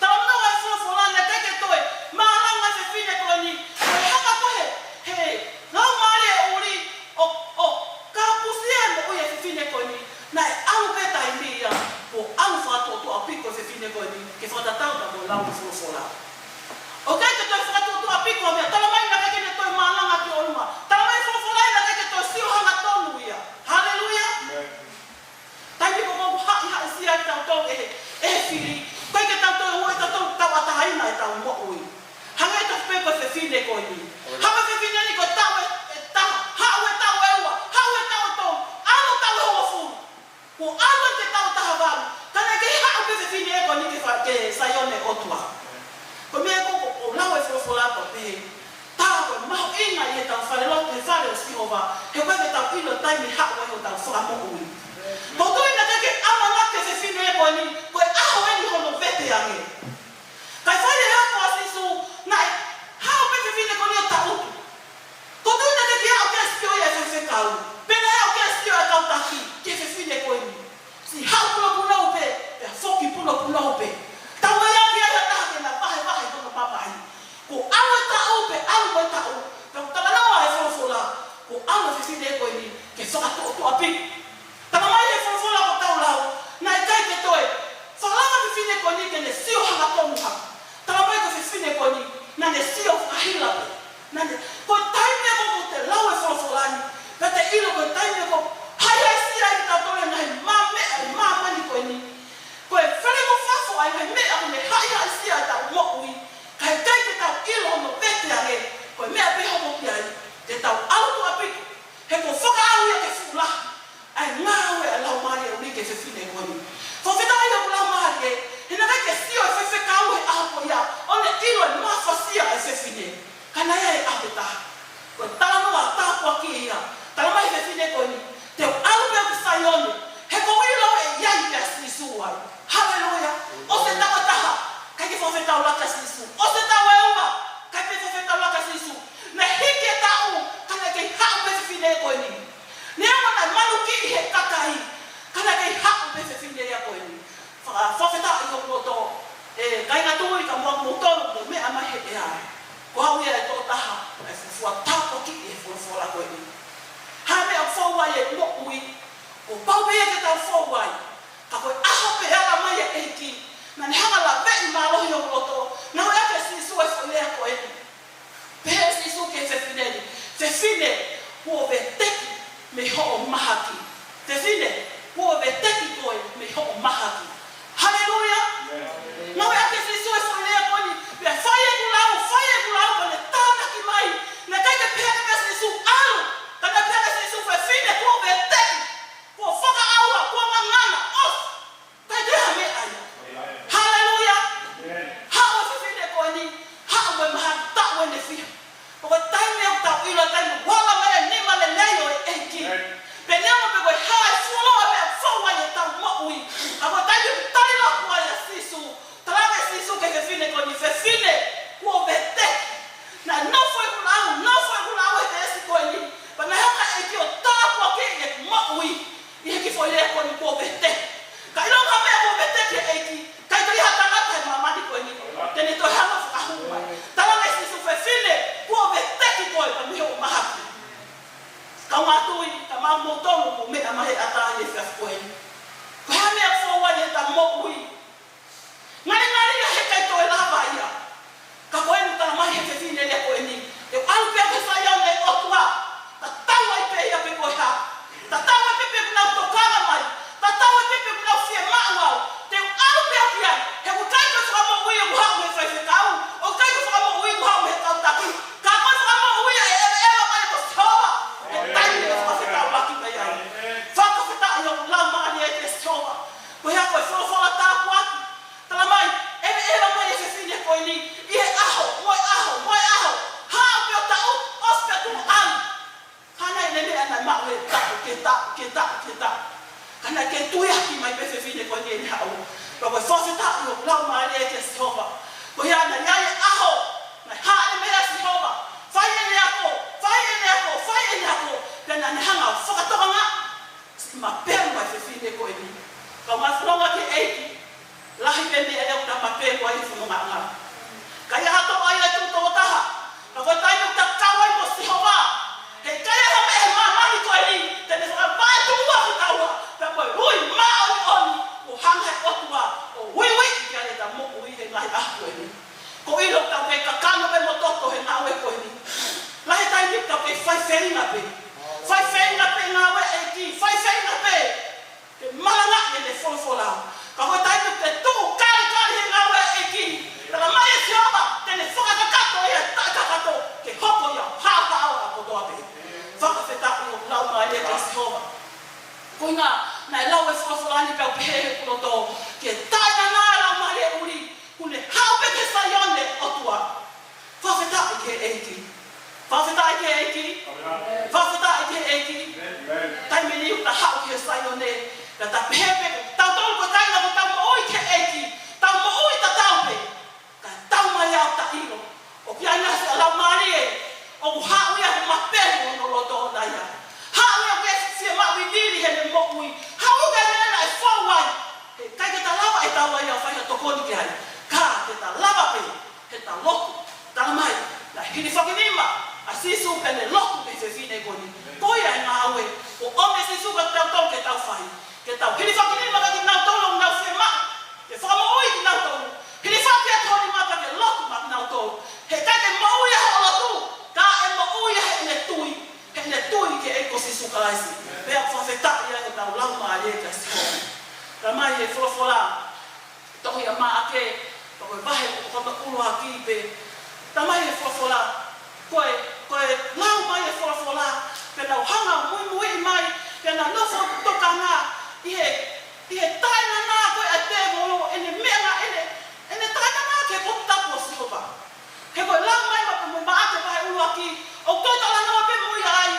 Talamai ʻe he folofola naʻe ʻikai ke toe malanga e fefine ko eni, ko e hanga ko ē ʻe he, he laumālie ʻuli ʻo, ʻo kapusi e moʻui ʻa e fefine ko eni, naʻe ʻalu pē taimi ia, kuo ʻalu fakatuʻotuʻa piko e fefine ko eni, ke fakatatau pea mo e lau ʻa e folofola. ʻOku ʻikai ke toe fakatuʻotuʻa piko, meʻa talamai naʻe ʻikai ke ne toe malanga ki ʻolunga. Talamai ʻe he folofola naʻe ʻikai ke toe sio hangatonu ia. Haleluia. Taimi ko ē ʻoku haʻihaʻisia ai kitautolu ʻe he, ʻe he fili, ʻikai ke tau toe ʻilo ʻe tautolu tauʻatāina ʻetau moʻui. Hangē tofu pē ko e fefine ko eni. Hangē ko e fefine ni, ko e taʻu ʻe, ʻe taha, haʻu e taʻu ʻe ua, haʻu e taʻu ʻe tolu, ʻalu e taʻu ʻe hongofulu. fefine ko eni ke fa-, ke Saione ʻo e ʻOtua. Ko e meʻa ko ē ʻoku lau e folofola ʻoku pehē, tā ko e mahuʻinga ʻi heʻetau falelotu he fale ʻo Sihova, he ʻoku ʻikai ke tau ʻilo e taimi ʻe haʻu ai hotau Fakamoʻui. ʻOku ou tui naʻe ʻikai ke ʻamanaki e fefine ko eni, ko e ʻaho eni hono vete ange. Kae fai e ako ʻa Sīsū, naʻe haʻu pē fefine ko eni ʻo taʻutu. ʻOku ou tui naʻe ʻikai ke aʻu ke sio ia e faifekau. Pe naʻe aʻu ke sio e kau taki ki he fefine ko eni. Siʻi haʻu punopunou pē, pea foki punopunou pē. Taumaiā ki ai ha taha ke na vahevahe hono mamahi. Kuo ʻalu e taʻu pē ʻalu e taʻu, pea ʻoku talanoa e folofola, kuo ʻalu e fefine ko eni ke fakatuʻotuʻa pē. Talamai he folofola ʻoku tau lau, naʻe ʻikai ke toe fakalanga e fefine ko eni ke ne sio hangatonu hake. Talamai ko e fefine ko eni, naʻa ne sio fakahila pē. Naʻa ne, ko e taimi ʻoku te lau e folofola ni, pea te ʻilo ko e taimi ʻoku haʻihaʻisia ai kitautolu ʻe he ngaahi meʻa ʻi māmani ko eni. Ko e fale mo fafo ʻa e ngaahi meʻa ʻoku ne haʻihaʻisia ai ʻetau moʻui, kae ʻikai ke tau ʻilo hono vete ange, ko e meʻa pē ʻe hoko ki ai, te tau ʻalu tuʻapiko, he kuo fakaʻau ia ke fuʻu lahi ʻa e ngāue ʻa e Laumālie ʻo e ʻEiki ki he fefine ko eni. Fakafetaʻi ʻoku laumālie, he naʻe ʻikai ke sio e faifekau he ʻaho ko ia, ʻo ne ʻilo e mafasia ʻa e fefine. Ka naʻe ʻi ai e ʻaho ʻe taha, ko e talanoa tāpuaki ia, talamai he fefine ko eni, te u ʻalu pē au ki Saione, he ʻoku ou ʻilo ʻe ʻi ai pē ʻa Sīsū ai. Haleluia. ʻOsi e taʻu ʻe taha, ʻikai ke fakafetaulaki ʻa Sīsū. ʻOsi e taʻu ʻe ua, ʻikai ke fakafetaulaki ʻa Sīsū. Naʻe hiki e taʻu, ka naʻe kei haʻu pē e fefine ko eni. Neongo naʻe manukiʻi he kakai, ka naʻe kei haʻu pē e fefine ia ko eni. Fa-, fakafetaʻi ʻi hoku loto, ʻe kāinga tui, kae ʻumaʻā kimoutolu ʻoku mou meʻa mai he ʻea. Ko au ia e tokotaha ʻe fuofua tāpuakiʻi he folofola ko eni. Ha meʻa ʻoku fou ai e moʻui, kuo pau pē ia ke tau fou ai. Ka ko e ʻaho pē ʻe ala mai e ʻEiki, naʻa ne hanga ʻo laveʻi mālohi hoku loto, naʻe ʻohake ʻe Sīsū e foʻi lea ko eni. Pehē ʻe Sīsū ki he fefine ni, fefine, kuo veteki mei hoʻo mahaki. Fefine, kuo veteki koe mei hoʻo mahaki. Haleluia! Naʻe ʻohake ʻe Sīsū e foʻi lea ko eni, pea fai ʻeku lau, fai ʻeku lau, pea ne tānaki mai. Naʻe ʻikai ke pehē ange pē ʻe Sīsū ʻalu, ka naʻe pehē ange ʻe Sīsū fefine, kuo veteki, kuo fakaʻauha, kuo ngangana, ʻosi. ʻIkai toe ha meʻa ia. Haleluia. Haʻu e fefine ko eni, haʻu mo e mahaki, taʻu ʻe fiha. Ko e taimi ʻoku tau ʻilo, taimi ʻoku ala mai e nima lelei ʻo e ʻEiki. Pea neongo pe ko e hā e fuoloa e meʻa ʻoku fou ai ʻetau moʻui, ka ko e taimi ʻoku tali lōloa ai ʻa Sīsū. Talaange ʻe Sīsū ki he fefine ko eni, fefine, kuo veteki. Naʻe nofo ʻeku lau, nofo ʻeku lau he veesi ko eni. Pea naʻe hanga ʻe he ʻEiki ʻo tāpuakiʻi ʻeku moʻui. ʻI he kiʻi foʻi lea ko eni, kuo veteki. Ka ʻilonga e meʻa kuo veteki e ʻEiki, ʻikai toe ʻi ai ha tangata he māmani ko eni te ne toe hanga ʻo fakahū mai. Talaange ʻe Sīsū, fefine, kuo veteki koe mei hoʻo mahaki. Kāinga tui, kae ʻumaʻā kimoutolu ʻoku mou meʻa mai he ʻatā ʻi he efiafi ko eni. Ko e hā e meʻa ʻoku fou ai ʻetau moʻui? Ngalingali ia he ʻikai toe lava ia. Ka ko eni, talamai he fefine lea ko eni, te u ʻalu pē au ki Saione ʻo e ʻOtua. Tatau ai pē ia pe ko e hā. Tatau ai pē pe ʻoku nau tokanga mai. Tatau ai pē pe ʻoku nau fiemaʻu au. Te u ʻalu pē au ki ai. He ʻoku ʻikai ko e fakamoʻui ʻoku haʻu mei he faifekau. ʻOku ʻikai ko e fakamoʻui ʻoku haʻu mei he kau taki. Ka ko e fakamoʻui ʻe ʻeveʻeva mai mo Sihova. He taimi ʻe fakafetaulaki mai ai. Fakafetaʻi ʻoku laumālie ʻa e ʻEiki Sihova. Ko ia ko e folofola tāpuaki. Talamai, ʻe ʻeveʻeva mai e fefine ko eni, ʻi he ʻaho, mo e ʻaho, mo e ʻaho. Haʻu pē ʻo taʻu, ʻosi pē tuʻo ʻalu. Ka naʻe ʻi ai e meʻa naʻe maʻu he taʻu, ki he taʻu, ki he taʻu, ki he taʻu. Ka naʻe kei tuiaki mai pē e fefine ko eni ʻene haʻu. Pea ko e fakafetaʻi ʻoku laumālie ʻa e ʻEiki Sihova. Ko ia naʻe ʻi ai e ʻaho, naʻe hā e meʻa ʻa Sihova. Fai ʻene ako, fai ʻene ako, fai ʻene ako. Pea naʻa ne hanga ʻo fakatokangaʻi siʻi mapelu ʻa e fefine ko eni. Ka ʻoku ou fononga ki he ʻEiki, lahi pē meʻa ia ʻoku ta mapelu ai he fonongaʻanga. Ka ʻi ai ha tokoua ia ʻe tū tokotaha, ka ko e taimi ʻoku ta kau ai mo Sihova, he ʻikai ha meʻa he māmani ko eni te ne fakavaʻe tuʻua kitaua, pea ko e ui māʻoniʻoni, ʻo hanga ʻe he ʻOtua ʻo uiuiʻi ai ʻeta moʻui he ngaahi ʻaho ko eni. ʻOku ou ʻilo ʻoku tau kei kakano pē mo toto he ngāue ko eni. Lahi e taimi ʻoku tau kei faifeinga pē. Faifeinga pē ngāue ʻEiki, faifeinga pē ke malangaʻi ʻene folofola. Ka ko e taimi ʻoku te tuʻu kalikali he ngāue ʻEiki, talamai ʻe Sihova te ne fakakakato ia, taʻekakato, ke hoko ia ʻo haohaoa kotoa pē. Fakafetaʻi ʻoku laumālie ʻa Sihova. Ko ia naʻe lau e folofola ni pea u pehē he loto, ke taʻenana Ka ta pehē pē, tautolu ko e kāinga ko ʻetau moʻui ki he ʻEiki, tau moʻui tatau pē. Ka tau mai au ta ʻilo. ʻOku ʻi ai nai ha laumālie, ʻoku haʻu ia ʻo mapelu hono loto ʻoʻona ia. Haʻu ia ʻo ke fiemaʻu vivili heʻene moʻui. Haʻu ia ʻo meʻa naʻe fou ai. Heʻikai ke ta lava ʻe taua ia ʻo fai ha tokoni ki ai. Ka ke ta lava pē, heʻeta lotu. Talamai, naʻe hilifakinima ʻa Sīsū pea ne lotu ki he fefine ko eni. Ko ia e ngāue, ʻoku ʻomi ʻe Sīsū kiate kitautolu ke tau fai. Ke tau hilifakinima kiate kinautolu ʻoku nau fiemaʻu ke fakamoʻui kinautolu. Hilifaki atu ho nima pea ke lotu maʻa kinautolu. Heʻikai ke moʻui ʻa hoʻo lotu, ka ʻe moʻui ʻa heʻene tui. Heʻene tui ki he ʻEiki ko Sīsū Kalaisi. Pea fakafetaʻi ai ʻetau laumālie kia Sihova. Talamai he folofola, tohi ʻa Maʻake, pea ko e vahe ko hono ʻuluaki pē. Talamai he folofola, ko e, ko e lau mai e folofola, pea nau hanga ʻo muimui mai, pea nau nofo tokanga ʻi he, ʻi he taʻenana ko ē ʻa e tēvolo, ʻene meʻa, ʻene, ʻene taʻenana ki he potu tapu ʻo Sihova. He ko e lau mai ma, ma, Maʻake vahe ʻuluaki, ʻoku toe talanoa pē mo ia ai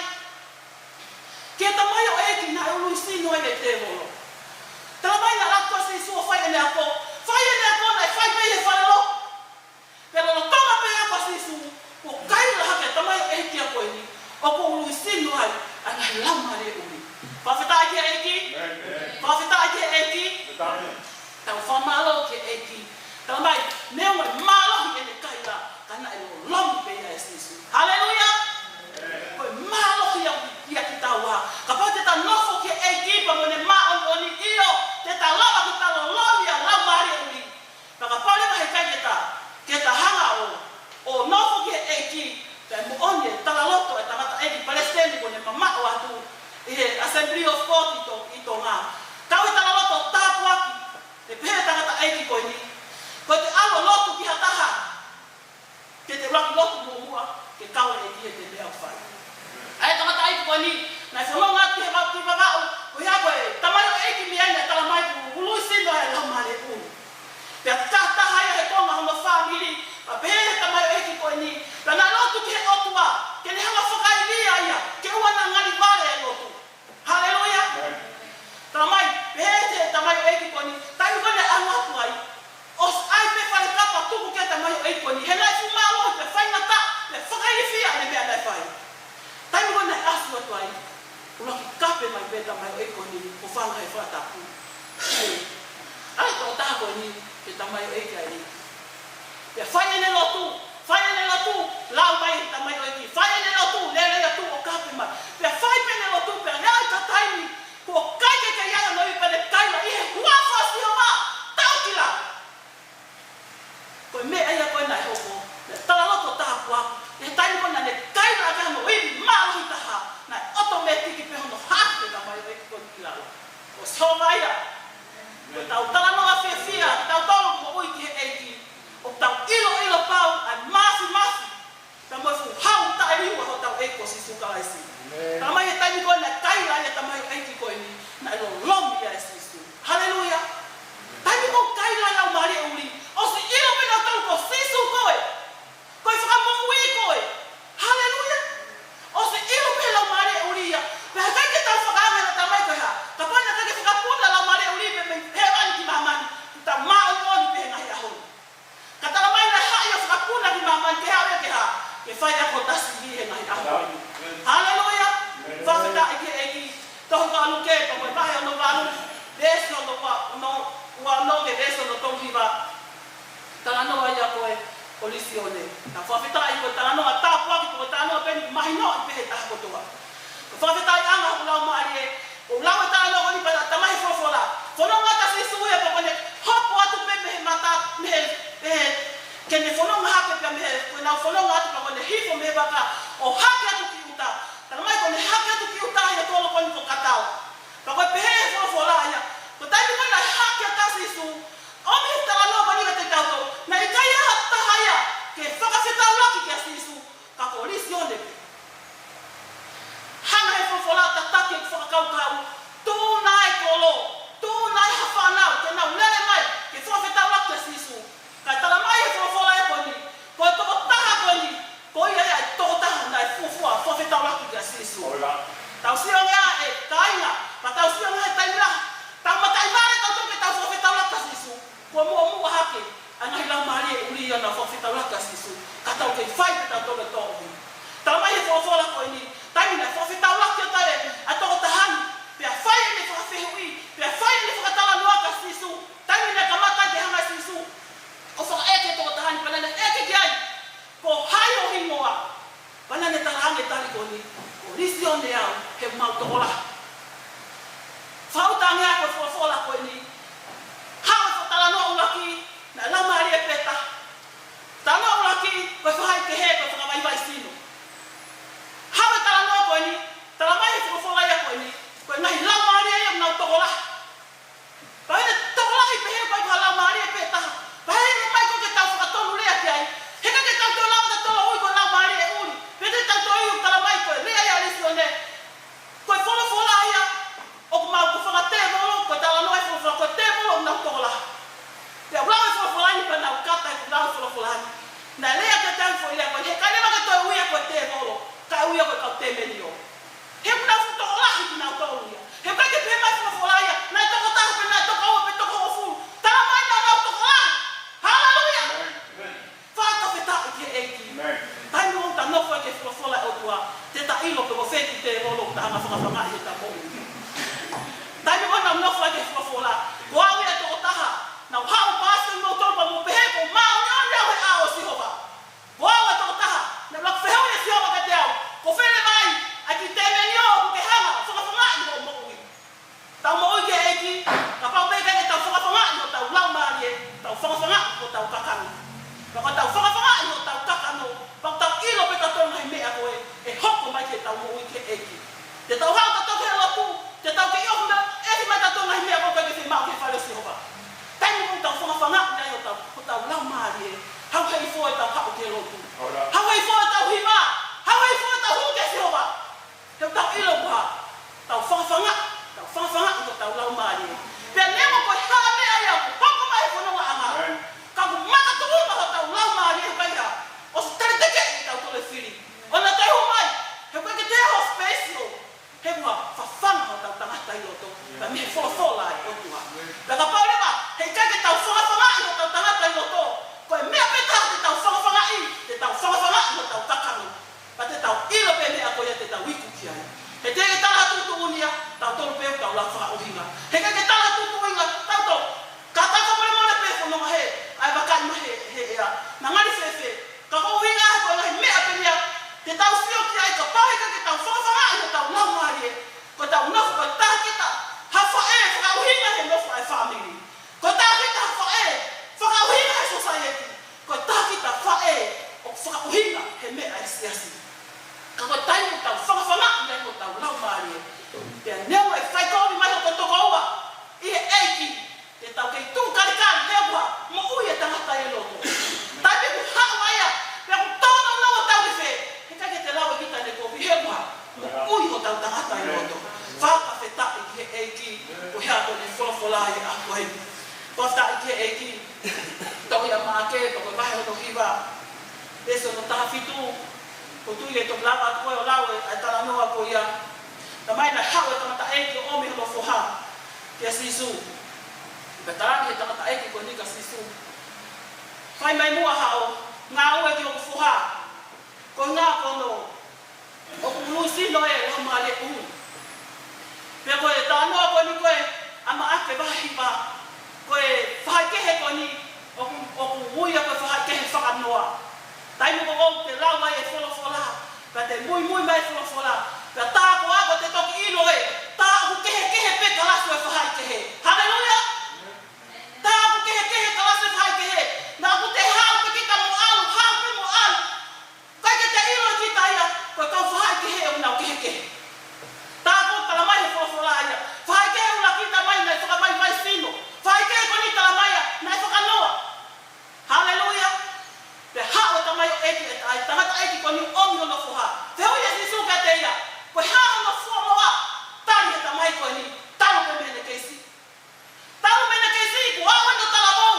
ki he tamaioʻeiki naʻe ului sino ai ʻe he tēvolo. Talamai naʻe ʻalu ʻa Sīsū ʻo fai ʻene ako. Fai ʻene ako naʻe fai mei he falelotu. Pea lolotonga pē ako ʻa Sīsū, kuo kaila hake ʻa e tamaioʻeiki ko eni, ʻoku ului sino ai ʻa e ngaahi laumālie ʻuli. Fakafetaʻi ki he ʻEiki. Fakafetaʻi ki he ʻEiki. Tau fakamālō ki he ʻEiki. Talamai, neongo e mālohi ʻene kaila, ka naʻe lolomi pē ia ʻe Sīsū. Haleluia! Ko e mālohi ia, ia kitaua. Kapau te ta nofo ki he ʻEiki pea mo ʻene māʻoniʻoni, ʻio, te ta lava ke ta lolomi ʻa e laumālie ʻuli. Ka kapau leva heʻikai ke ta, ke ta hanga ʻo, ʻo nofo ki he ʻEiki, pea moʻoni e talaloto e tangataʻeiki palesiteni kuo ne mamaʻo atu ʻi he Assembly of God ʻi To-, ʻi Tonga. Kau e talaloto tāpuaki, ʻe pehē tangataʻeiki ko eni, ko ʻete ʻalu ʻo lotu ki ha taha, ke te ʻuluaki lotu muʻomuʻa, ke kau e ʻEiki he te meʻa ʻoku fai. ʻA e tangataʻeiki ko eni, naʻe fononga atu he vau ki Vavaʻu, ko ia ko e tamaioʻeiki mei ai naʻe talamai kuo ului sino ai e laumālie ʻuli. Pea ka taha ia he konga hono fāmili, pea pehē he tamaioʻeiki ko eni, pea naʻe lotu ki he ʻOtua, ke ne hanga fakaivia ia, ke ʻoua naʻa ngali vale e lotu. Haleluia. Talamai, pehē ʻe he tamaioʻeiki ko eni, taimi ko ē naʻe ʻalu atu ai, ʻosi ʻai pē fale kapa tuku ki he tamaioʻeiki ko eni, he naʻe fuʻu mālohi pea faingataʻa, pea fakailifia ʻene meʻa naʻe fai. Taimi ko ē naʻe ʻasi atu ai, ʻuluaki kape mai pē tamaioʻeiki ko eni, ʻo fanga he fakatapu. ʻAlu e tokotaha ko eni ki he tamaioʻeiki ai. Pea fai ʻene lotu, fai ʻene lotu, lau mai e tamaioʻeiki, fai ʻene lotu, lele atu ʻo kape mai. Pea fai pē ʻene lotu, pea lea ai ka taimi, kuo ʻikai ke kei ai hano ivi pea ne kaila ʻi he huafa ʻo Sihova, taʻokila. Ko e meʻa ia ko ē naʻe hoko, naʻe talaloto tāpuaki, ʻi he taimi ko ē naʻa ne kaila ʻaki hano ivi mālohi taha, naʻe ʻotomētiki pē hono hake e tamaioʻeiki ko eni ki lalo. Ko Sihova ia. Ko ʻetau talanoa fiefia, tautolu moʻui ki he ʻEiki. ʻOku tau ʻiloʻilo pau ʻa e māfimafi, pea mo e fuʻu hau taʻeliua hotau ʻEiki ko Sīsū Kalaisi. Talamai he taimi ko ē naʻe kaila ai e tamaioʻeiki ko eni, naʻe lolomi ia ʻe Sīsū. Haleluia. Taimi ko ē kaila e laumālie ʻuli, ʻosi ʻilo pē nautolu ko Sīsū koe. Ko e Fakamoʻui koe. Haleluia. ʻOsi ʻilo pē laumālie ʻuli ia. Pea ʻikai ke tau fakaanga ʻe he Tamai ko e hā. Kapau naʻe ʻikai ke fakapuna laumālie ʻuli mei, mei hēvani ki māmani, kuo ta māʻoniʻoni pē he ngaahi ʻaho ni. Ka talamai naʻe haʻi ʻo fakapuna ki māmani ke haʻu ia ke hā. Ke fai ʻaki ho tasi ivi he ngaahi ʻaho ni. Haleluia. Fakafetaʻi ki he ʻEiki. Tohi ko Luke, pea ko e vahe hono valu, veesi hono ua, hono ua ono ki he veesi hono tolu hiva. Talanoa ia ko ē ʻo Lisione. Naʻe fakafetaʻi ko e talanoa tāpuaki, ko e talanoa pē ʻoku mahinoʻi pē he taha kotoa. Ko e fakafetaʻiʻanga ʻoku lau mālie, ʻoku lau e talanoa ko eni pea talamai he folofola. Fononga atu ʻa Sīsū ia pea ko ʻene hopo atu pē mei he mata, mei he, mei he, ke ne fononga hake pea mei he, ko ʻenau fononga atu pea ko ʻene hifo mei he vaka ʻo hake atu ki ʻuta. Talamai ko ʻene hake atu ki ʻuta he kolo ko eni ko Katala. Pea ko e pehē he folofola ia, ko e taimi ko ē naʻe hake atu ai ʻa Sīsū, ʻomi he talanoa ko eni kiate kitautolu, naʻe ʻikai ha taha ia ke fakafetaulaki kia Sīsū, ka ko Lisione pē. Hanga he folofola ʻo tataki e fakakaukau, tuʻu nai e kolo, tuʻu nai ha fānau, ke nau lele mai, ke fakafetaulaki kia Sīsū. Ka talamai he folofola ia ko eni, ko e tokotaha ko eni, ko ia ia e tokotaha naʻe fuofua fakafetaulaki kia Sīsū. Tau sio ange ā e kāinga, pea tau sio ange he taimi lahi, Muʻomuʻa hake ʻa e ngaahi laumālie ʻuli ia naʻa nau fakafetaulaki kia Sīsū, ka tau kei fai pē ʻetau tō ke tō ʻuhi. Talamai ʻe he folofola ko eni, taimi naʻe fakafetaulaki ʻa e tokotaha ni, pea fai ʻene fakafehuʻi, pea fai ʻene fakatalanoa kia Sīsū, taimi naʻe kamata ke hanga ʻe Sīsū ʻo fakaʻeke e tokotaha ni, pea naʻa ne ʻeke ki ai, ko hai ho hingoa? Pea naʻa ne talaange e tali ko eni, ko Lisione au, he ʻoku mau tokolahi. Fakaʻuta ange ʻa e folofola ko eni, haʻu e fakatalanoa ʻuluaki, naʻe laumālie pē taha. Talanoa ʻuluaki, ko e faʻahikehe, ko e fakavaivai sino. Haʻu e talanoa ko eni, talamai ʻe he folofola ia ko eni, ko e ngaahi laumālie ia ʻoku nau tokolahi. Pea ʻi heʻene tokolahi pehē, ko e ʻikai ko ha laumālie pē taha. Pea ʻi heʻene ʻomai ko ē ke tau fakatonu lea ki ai, heʻikai ke tau toe lava ʻo tau ui ko e laumālie ʻuli. Pea te tau toe ui ʻo talamai ko e lea ia ʻa Lisione, ko e folofola ia ʻoku mau, ko e fanga tēvolo, ko e talanoa e folofola, ko e tēvolo ʻoku nau tokolahi. Pea ʻoku lau e folofola ni, pea nau kata ʻi heʻeku lau e folofola ni. Naʻe lea ki ai e foʻi lea ko eni, heʻikai leva ke toe ui ia ko e tēvolo, kae ui ia ko e kau temenio. He ʻoku nau fuʻu tokolahi kinautolu ia. He ʻikai ke pehē mai e folofola ia, naʻe toko taha pe naʻe toko ua pe toko hongofulu. Talamai naʻa nau tokolahi. Haleluia! Fakafetaʻi ki he ʻEiki. Taimi ʻoku tau nofo ai ki he folofola ʻa e ʻOtua, te ta ʻilo pe ko fē e tēvolo ʻoku ta hanga ʻo fakafangaʻi ʻi hotau moʻui. Taimi ʻoku tau nofo ai ki he folofola, ko au ia e tokotaha naʻa ku haʻu ʻo paasi kimoutolu pea mou pehē kuo māʻoniʻoni au he ʻao ʻo Sihova. Ko au e tokotaha naʻe ʻuluaki fehuʻi ʻe Sihova kiate au, ko fē leva ʻa e kiʻi temenio ʻoku ke hanga ʻo fakafangaʻi hoʻo moʻui? Tau moʻui ki he ʻEiki, kapau pē ʻe ʻikai ke tau fakafangaʻi hotau laumālie, tau fakafangaʻi hotau kakano. Pea ko ʻetau fakafangaʻi hotau kakano, pea ʻoku tau ʻilo pē tautolu e ngaahi meʻa ko ē ʻe hoko mai ki heʻetau moʻui ki he ʻEiki. Te tau haʻu tautolu ki he lotu, te tau kei ʻofa, ʻofa mai tautolu e ngaahi meʻa ko ē ʻoku ʻikai ke fiemaʻu ki he fale ʻo Sihova. Taimi ʻoku tau fakafangaʻi ai hotau, hotau laumālie, haʻu hifo ʻetau haʻu ki he lotu. Haʻu hifo ʻetau hiva, haʻu hifo ʻetau hū kia Sihova. He ʻoku tau ʻilo kuo tau fakafangaʻi, tau fakafangaʻi hotau laumālie. Pea neongo ko e hā e meʻa ia ʻoku hoko mai he fonongaʻanga, ka ʻoku makatuʻunga hotau laumālie, ʻoku ʻikai ha ʻosi taliteke ʻe tautolu e fili. ʻO na toe hū mai, he ʻoku ʻikai ke toe ʻi ai ha space ʻo, he ʻoku fafanga hotau tangata ʻi loto, pea mei he folofola ʻa e ʻOtua. Pea kapau leva heʻikai ke tau fakafangaʻi hotau tangata ʻi loto, ko e meʻa pē taha te tau fakafangaʻi, te tau fakafangaʻi hotau kakano. Pea te tau ʻilo pē meʻa ko ia te tau iku ki ai. He te ke tala tuʻutuʻuni ia, tautolu pē ʻoku tau lava fakaʻuhinga. He ke tala tuʻutuʻuni ia, tautolu. Ka tau fakamolemole pē fononga he, ʻa e vakai mai he, he ʻea. Naʻa ngali fēfē. Ka ko e ʻuhinga ko e ngaahi meʻa pē ia te tau sio ki ai kapau heʻikai ke tau fakafangaʻi hotau laumālie. Ko ʻetau nofo ko e taha kita ha faʻē fakaʻuhinga he nofo ʻa e fāmili. Ko e taha kita ha faʻē fakaʻuhinga he sōsaieti. Ko e taha kita ha faʻē ʻoku fakaʻuhinga he meʻa ʻa e siasi. Ka ko e taimi ʻoku tau fakafangaʻi ai hotau laumālie, pea neongo e fai kovi mai hoto tokoua ʻi he ʻEiki, te tau kei tuʻu kalikali he ʻoku moʻui e tangata ʻi loto. Taimi ʻoku haʻu ai ia, pea ʻoku tōnounou hotau liliu, heʻikai ke te lau e kita ne kovi he ʻoku moʻui hotau tangata ʻi loto. Fakafetaʻi ki he ʻEiki, ko e hā ko ʻene folofola ʻi he ʻaho ko eni. Fakafetaʻi ki he ʻEiki. Tohi ʻa Maʻake, pea ko e vahe hono hiva, veesi hono taha fitu, ʻoku ou tui ʻe toki lava atu koe ʻo lau e, ʻa e talanoa ko ia. Talamai naʻe haʻu e tangataʻeiki ʻo ʻomi hono foha kia Sīsū. Pea talaange ʻe he tangataʻeiki ko eni kia Sīsū, fai mai muʻa haʻo ngāue ki hoku foha. Ko e ʻuhinga ko hono ʻoku ului sino e laumālie ʻuli. Pea ko e talanoa ko eni ko ē ʻa Maʻake vahe hiva, ko e faʻahikehe ko eni ʻoku, ʻoku ui ia ko e faʻahikehe fakanoa. Taimi ko ē ʻoku te lau ai e folofola, pea te muimui mai e folofola, pea tā ko ā ʻoku te toki ʻilo ē, tā ʻoku kehekehe pē kalasi ʻo e faʻahikehe. Haleluia! Tā ʻoku kehekehe kalasi ʻo e faʻahikehe. Naʻa ʻoku te haʻu pē kita mo ʻalu, haʻu pē mo ʻalu. ʻIkai ke te ʻilo ʻe kita ia, ko e kau faʻahikehe ʻoku nau kehekehe. Tā ko ē talamai he folofola ia, faʻahikehe ʻuluaki talamai naʻe fakavaivai sino. Faʻahikehe ko eni talamai ia naʻe fakanoa. Haleluia. Pea haʻu e tamaioʻeiki, ʻa e tangataʻeiki ko eni ʻo ʻomi hono foha. Fehuʻi ʻe Sīsū kiate ia, ko e hā hono fuoloa? Tali ʻe he tamai ko eni, talu pē mei heʻene kei siʻi. Talu mei heʻene kei siʻi kuo aʻu ʻene talavou,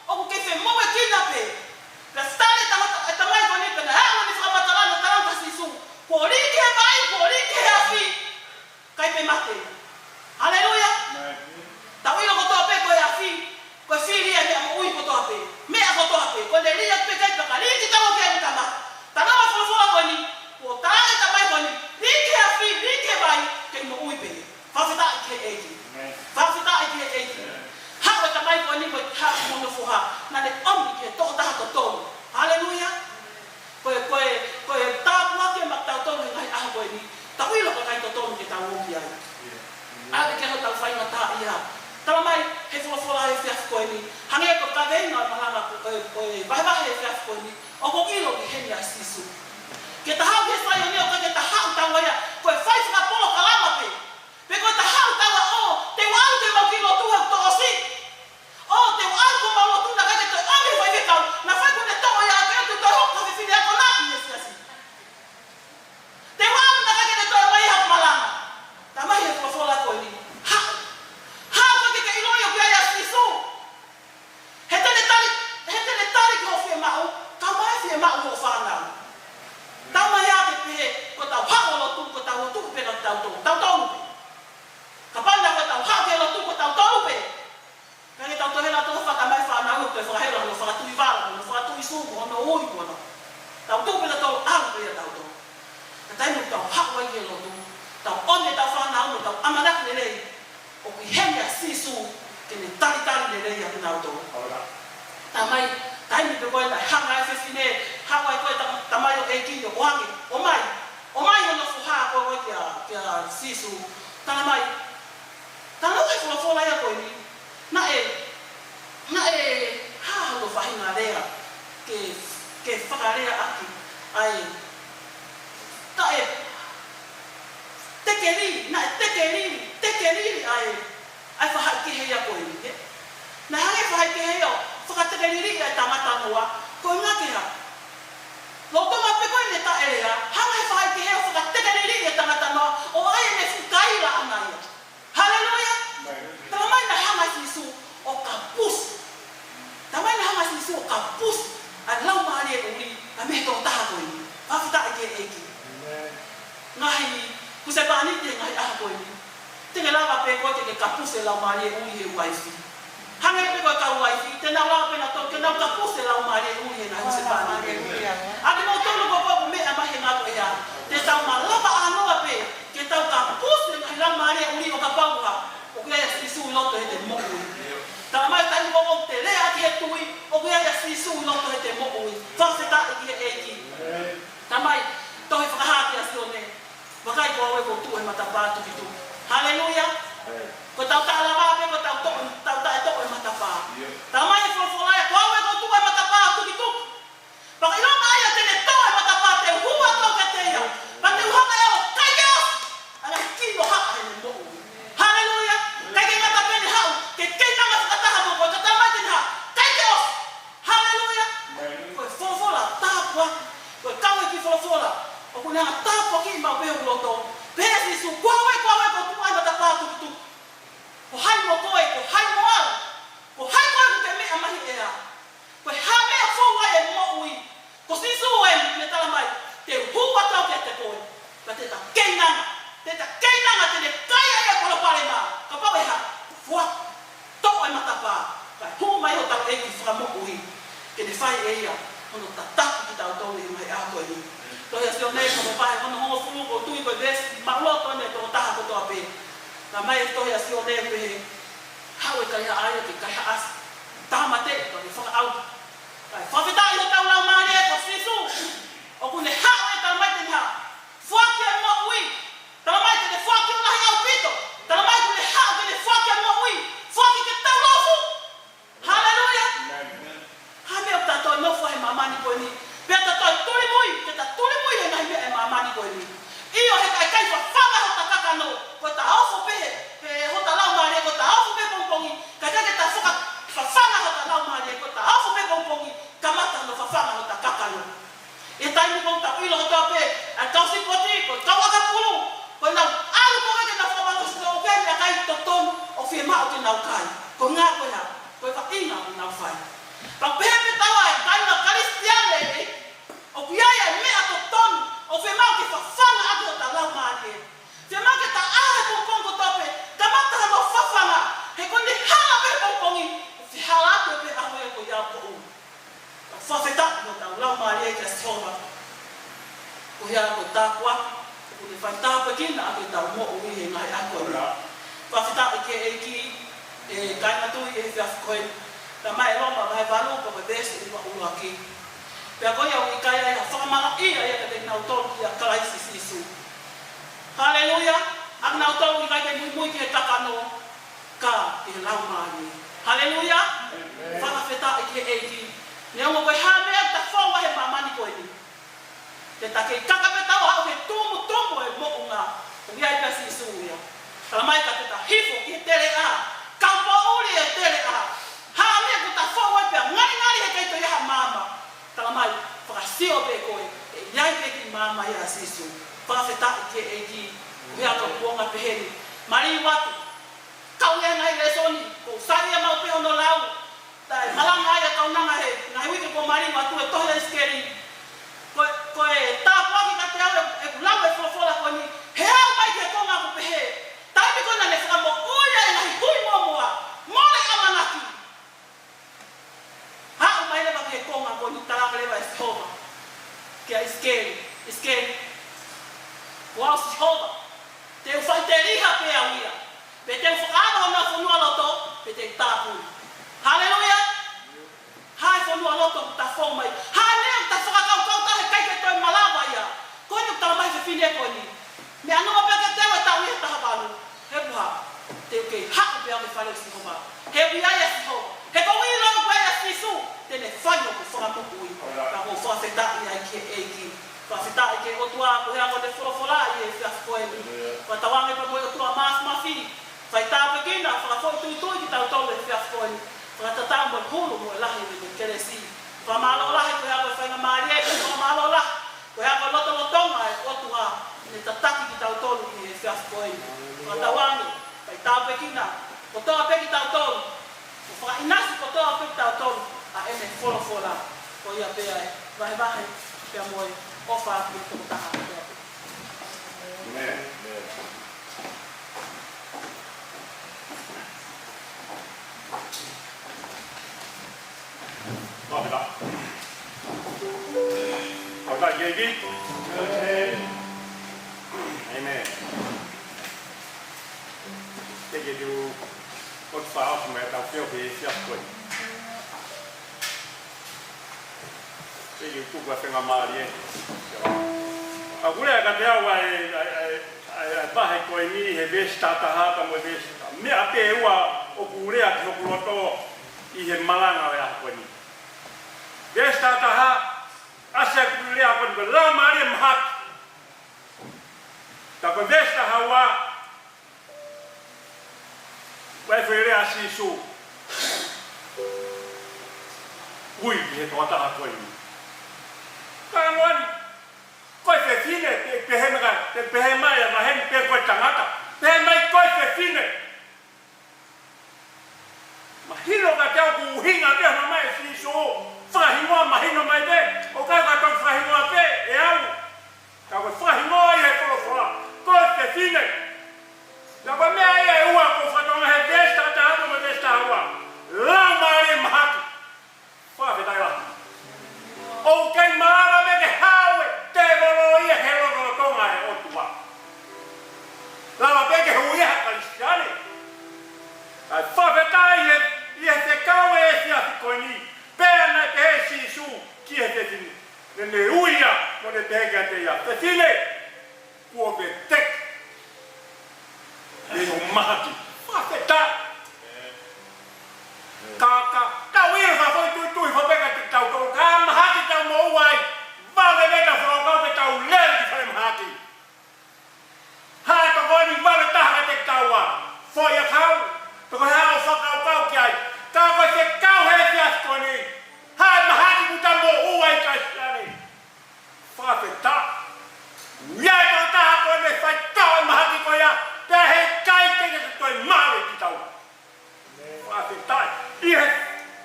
ʻoku kei femoʻuekina pē. Pea tali ʻe he tama-, ʻe he tamai ko eni pea naʻe aʻu ʻene fakamatala ʻo talaange kia Sīsū, kuo lī ki he vai, kuo lī ki he afi, ʻikai pē mate. Haleluia. Tau ʻilo kotoa pē ko e afi, ko e fili ia e meʻa Sīsū. Ke ta haʻu ki he Saione ʻo ʻikai ke ta haʻu taua ia ko e fai fakapolokalama pē. Pe ko e ta haʻu taua ʻo, te u ʻalu ke mau kiʻi lotu he ʻosi. ʻO, te u ʻalu ke mau lotu naʻe ʻikai ke toe ʻomi e faifekau. Naʻe fai ko ʻene toʻo ia ʻaki ʻo toe hoko e fefine akonaki ʻi he siasi. Te u ʻalu naʻe ʻikai ke toe ʻomai haʻaku malanga. Talamai ʻe he folofola ko eni. Haʻu. Haʻu koe ke ke ʻiloʻi ʻoku ʻi ai ʻa Sīsū. He te ne tali, he te ne tali ki hoʻo fiemaʻu, kae ʻumaʻā e fiemaʻu hoʻo fānau. Talamai ʻe he pehē, ko ʻetau haʻu ʻo lotu, ko ʻetau lotu pē ʻatautolu, tautolu pē. Kapau naʻe ko ʻetau haʻu ki he lotu, ko tautolu pē. Ka ke tau toe hela tau fakaʻamu e fānau, toe fakahela hono fakatuʻi vala, hono fakatuʻi sū, hono ui, hono. Tau tuʻu pē tautolu, ʻalu pē ia tautolu. Ka taimi ʻoku tau haʻu ai ki he lotu, tau ʻomi ʻetau fānau, mo tau ʻamanaki lelei ʻoku ʻi heni ʻa Sīsū ke ne talitali lelei ʻa kinautolu. Talamai, taimi pē ko ē naʻe hanga ʻe he fefine, haʻu ai ko ē tama-, tamaioʻeiki ʻo ʻoange, ʻomai, ʻomai hono foha ko ē kia, kia Sīsū. Talamai, talamai ʻe he folofola ia ko eni, naʻe, naʻe hā hono faʻahinga lea ke, ke fakalea ʻaki ʻa e, naʻe tekelili, naʻe tekelili, tekelili ʻa e, ʻa e faʻahikehe ia ko eni, ē? Naʻe hanga ʻe he faʻahikehe ia ʻo fakatekelili ʻa e tangata noa, ko e ʻuhinga ke hā? Lolotonga pē ko ē ʻene taʻelea, hanga ʻe he faʻahikehe ʻo fakatekelili ʻa e tangata noa, ʻo ʻai ʻene fuʻu kaila ʻana ia. Haleluia! Talamai naʻe hanga ʻe Sīsū ʻo kapusi. Talamai naʻe hanga ʻe Sīsū ʻo kapusi ʻa e laumālie ʻuli ʻa e meʻa ko ē ʻoku taha ko eni. Fakafetaʻi ki he ʻEiki. Ngaahi husepāniti he ngaahi ʻaho ko eni. Te ke lava pē koe ke ke kapusi e laumālie ʻuli he uaifi. Hangē pē ko e kau uaifi, te nau lava pē nautolu ke nau kapusi e laumālie ʻuli he ngaahi husepāniti. ʻA kimoutolu ko ē ʻoku meʻa mai he ngaahi ʻaho ko ia, te tau malava ʻānoa pē ke tau kapusi e ngaahi laumālie ʻuli ʻo kapau ʻoku ʻi ai ʻa Sīsū ʻi loto heʻete moʻui. Talamai taimi ko ē ʻoku te lea ʻaki e tui, ʻoku ʻi ai ʻa Sīsū ʻi loto heʻete moʻui. Fakafetaʻi ki he ʻEiki. Talamai, tohi Fakahā kia Sione. Vakai ko au ʻoku ou tuʻu he matapā tukituki. Haleluia. Ko ʻetau taʻe lava pē, ko ʻetau toʻo, tau taʻetoʻo e matapā. Talamai ʻe he folofola ia, ko au ʻoku ou tuʻu he matapā tukituki. Pea ka ʻiloa mai ʻa ia te ne toʻo e matapā, te u hū atu au kiate ia. Pea te u hanga ʻe au ʻo kai ke ʻosi ʻa e ngaahi kinohaʻa heʻene moʻui. Haleluia. ʻIkai ke ngata pē ʻene haʻu ke keinanga fakataha mo koe, ka talamai te ne hā, kai ke ʻosi. Haleluia. Ko e folofola tāpuaki, ko e kau e kiʻi folofola ʻoku ne hanga tāpuakiʻi maʻu pē hoku loto. Pehē ʻe Sīsū, ko au ē, ko au ē ʻoku ou tuʻu he matapā tukituki. Ko hai mo koe, ko hai mo au, ko hai koe ʻoku ke meʻa mai he ʻea? Ko e hā e meʻa ʻoku fou ai e moʻui? Ko Sīsū ē, ne talamai, te u hū atu au kiate koe. Ka te ta keinanga, te ta keinanga, te ne kai ai e palopalema. Kapau ʻe hā, foaki, toʻo e matapā, kae hū mai hotau ʻEiki Fakamoʻui ke ne fai ʻe ia hono tataki kitautolu ʻi he ngaahi ʻaho ko eni. Tohi ʻa Sione, ko e vahe hono hongofulu, ʻoku ou tui ko e veesi maʻuloto eni ʻo e tokotaha kotoa pē. Talamai ʻe he tohi ʻa Sione pehē, haʻu e kaihaʻa ia ke kaihaʻasi, tāmateʻi, pea ke fakaʻauha. Kae fakafetaʻi hotau laumālie ko Sīsū. ʻOku ne haʻu ʻo talamai te ne hā, foaki e moʻui. Talamai te ne foaki ʻo lahi ʻaupito. Talamai ʻoku ne haʻu ke ne foaki e moʻui. Foaki ke tau lōfū. Haleluia. Hā e meʻa ʻoku ta toe nofo ai he māmani ko eni? Pea ta toe tulimui, ke ta tulimui he ngaahi meʻa ʻo e māmani ko eni. ʻIo, he ʻikai ke fafanga hota kakano, ko ʻeta ofo pē he, he hota laumālie, ko ʻeta ofo pē pongipongi, ka ʻikai ke ta faka-, fafanga hota laumālie, ko ʻeta ofo pē pongipongi, kamata hono fafanga hota kakano. ʻI he taimi ko ē ʻoku tau ʻilo kotoa pē, ʻa e kau sipoti, ko e kau ʻakapulu, ko ʻenau ʻalu ko ē ke nau fakamālohisino, ʻoku ʻi ai e meʻakai totonu ʻoku fiemaʻu ke nau kai. Ko e ʻuhinga ko e hā, ko e vaʻinga ʻoku nau fai. Pea pehē pē taua ʻe kāinga Kalisitiane, ʻoku ʻi ai e meʻa totonu ʻoku fiemaʻu ke fafanga ʻaki hota laumālie. Fiemaʻu ke ta ʻā he pongipongi kotoa pē, kamata hono fafanga, he ko ʻene hala pē he pongipongi, ʻoku hala atu pē ʻaho ia ko ia ʻo koʻu. Fakafetaʻi hotau laumālie kia Sihova. Ko ia ko e tāpuaki, ʻoku ne fai tāpuekina ʻaki ʻetau moʻui he ngaahi ʻaho ko eni. Fakafetaʻi ki he ʻEiki, ʻe kāinga tui, ʻi he efiafi ko eni. Talamai ʻe Loma vahe valu, ko e veesi ʻuluaki. Pea ko ia ʻoku ʻikai ai ha fakamalaʻia ia kiate kinautolu ʻia Kalaisi Sīsū. Haleluia. ʻA kinautolu ʻoku ʻikai ke muimui ki he kakano, ka ki he laumālie. Haleluia. Fakafetaʻi ki he ʻEiki. Neongo ko e hā e meʻa ʻoku ta fou ai he māmani ko eni, Te ta kei kaka pē taua ʻo ke tumutumu e moʻunga. ʻOku ʻi ai pē ʻa Sīsū ia. Talamai ka te ta hifo ki he teleʻa, kaupoʻuli e teleʻa, ha meʻa kuo ta fou ai pea ngalingali he ʻikai toe ʻi ai ha maama. Talamai, fakasio pē koe, ʻe ʻi ai pē ki he maama ʻia Sīsū. Fakafetaʻi ki he ʻEiki, ʻoku ʻi ai ha kuonga pehē ni. Mālō atu. Kau ia ngaahi lēsoni, ʻoku ou saiʻia maʻu pē hono lau. Taʻe malanga ai ʻa e kaunanga he ngaahi uike kuo maliu atu he tohi ʻa ʻIsikeli. Ko, ko e tāpuaki kiate au ʻeku lau e folofola ko eni, he aʻu mai ki he konga ʻoku pehē, taimi ko ē naʻa ne fakamoʻui ai e ngaahi hui mōmoa, mole ʻamanaki. Aʻu mai leva ki he konga ko eni, tala leva ʻe Sihova kia ʻIsikeli, ʻIsikeli, ko au Sihova, te u faʻiteliha pē au ia. Pea te u fakaava honau fonualoto, pea te u tāpuni. Haleluia! Hā e fonualoto ʻoku ta fou mai? Hā e meʻa ʻoku ta fakakaukau taha he ʻikai ke toe malava ia? Ko eni ʻoku talamai ʻe he fefine ko eni. Meʻa noa pē ke teu e taʻu ʻi he taha valu. He ʻoku hā? Te u kei haʻu pē au ki he fale ʻo Sihova. He ʻoku ʻi ai ʻa Sihova. He ʻoku ou ʻilo ʻoku ʻi ai ʻa Sīsū te ne fai hoku fakamoʻui. Pea ʻoku ou fakafetaʻi ai ki he ʻEiki. Fakafetaʻi ki he ʻOtua koeʻuhi ko ʻene folofola ʻi he efiafi ko eni. Fakatauange pea mo e ʻOtua Māfimafi, fai tāpuekina, fakafoʻituitui kitautolu he efiafi ko eni. Fakatatau mo e hulu mo e lahi ʻo ʻene kelesi. Fakamālō lahi koeʻuhi ko e faingamālie, fakamālō lahi koeʻuhi ko e lotolotonga ʻo e ʻOtua ʻi heʻene tataki kitautolu ʻi he efiafi ko eni. Fakatauange, fai tāpuekina kotoa pē kitautolu, ʻo fakaʻinasi kotoa pē kitautolu ʻa ʻene folofola. Ko ia pē ʻa e vahevahe pea mo e ʻofa ʻa e tokotaha kotoa pē. ʻĒmeni. Fakafetaʻi. Fakafetaʻi ki he ʻEiki. ʻĒmeni. Thank you. Ko e fakaʻosi mai ʻetau feohi he efiafi ko eni. Thank you, tuku ʻa e faingamālie. ʻOku lea kiate au ʻa e, ʻa e, ʻa e, ʻa e, ʻa e vahe ko eni he veesi tahataha pea mo e veesi, meʻa pē ʻe ua ʻoku lea ki hoku loto ʻi he malanga ʻo e ʻaho ko eni. Veesi tahataha, ʻasi ʻa e lea ko eni ko e Laumālie Mahaki. Ka ko e veesi tahaua, ʻoku ʻi ai e foʻi lea ʻa Sīsū. Ui ki he tokotaha ko eni. Ka ʻoku ʻi ai, ko e fefine, pe-, pehē mai ka, pe-, pehē mai ʻa e vahe ni pe ko e tangata. Pehē mai ko e fefine. Mahino kiate au ʻoku ʻuhinga pē hono ʻomai ʻe Sīsū fakahingoa, mahino mai pē, ʻoku ʻikai ko ha toe fakahingoa pē ʻe au. Ka ko e fakahingoa ʻi he folofola, ko e fefine. Ka ko e meʻa ia ʻe ua ʻoku ou fakatokangaʻi he veesi tahataha mo e veesi tahaua. Laumālie Mahaki. Fakafetaʻi lahi. ʻOku kei malava pē ke haʻu e tēvolo ia he lotolotonga ʻo e ʻOtua. Lava pē ke ui ia ha Kalisitiane. Kae fakafetaʻi ʻi he, ʻi he fekau ʻo e efiafi ko eni. Pea naʻe pehē ʻe Sīsū ki he fefine. Naʻa ne ui ia, mo ne pehē kiate ia, fefine, kuo veteki ʻe hoʻo mahaki. Fakafetaʻi. Ka, ka, tau ʻilo fakafoʻituitui, fakafoʻituitui kiate kitautolu, ka mahaki ʻoku tau moʻua ai, vave pē ʻetau fakakaukau ke tau lele ki fale mahaki. Hā e tokoni vave taha kiate kitaua? Foʻi ʻakau, pe ko e hā hoʻo fakakaukau ki ai? Ka ko e fekau he efiafi ko eni, hā e mahaki ʻoku tau moʻua ai Kalisitiane? Fakafetaʻi. ʻOku ʻi ai e tokotaha ko ē naʻe faitoʻo e mahaki ko ia, pea heʻikai ke, ke toe maʻu ʻe kitaua. Fakafetaʻi. ʻI he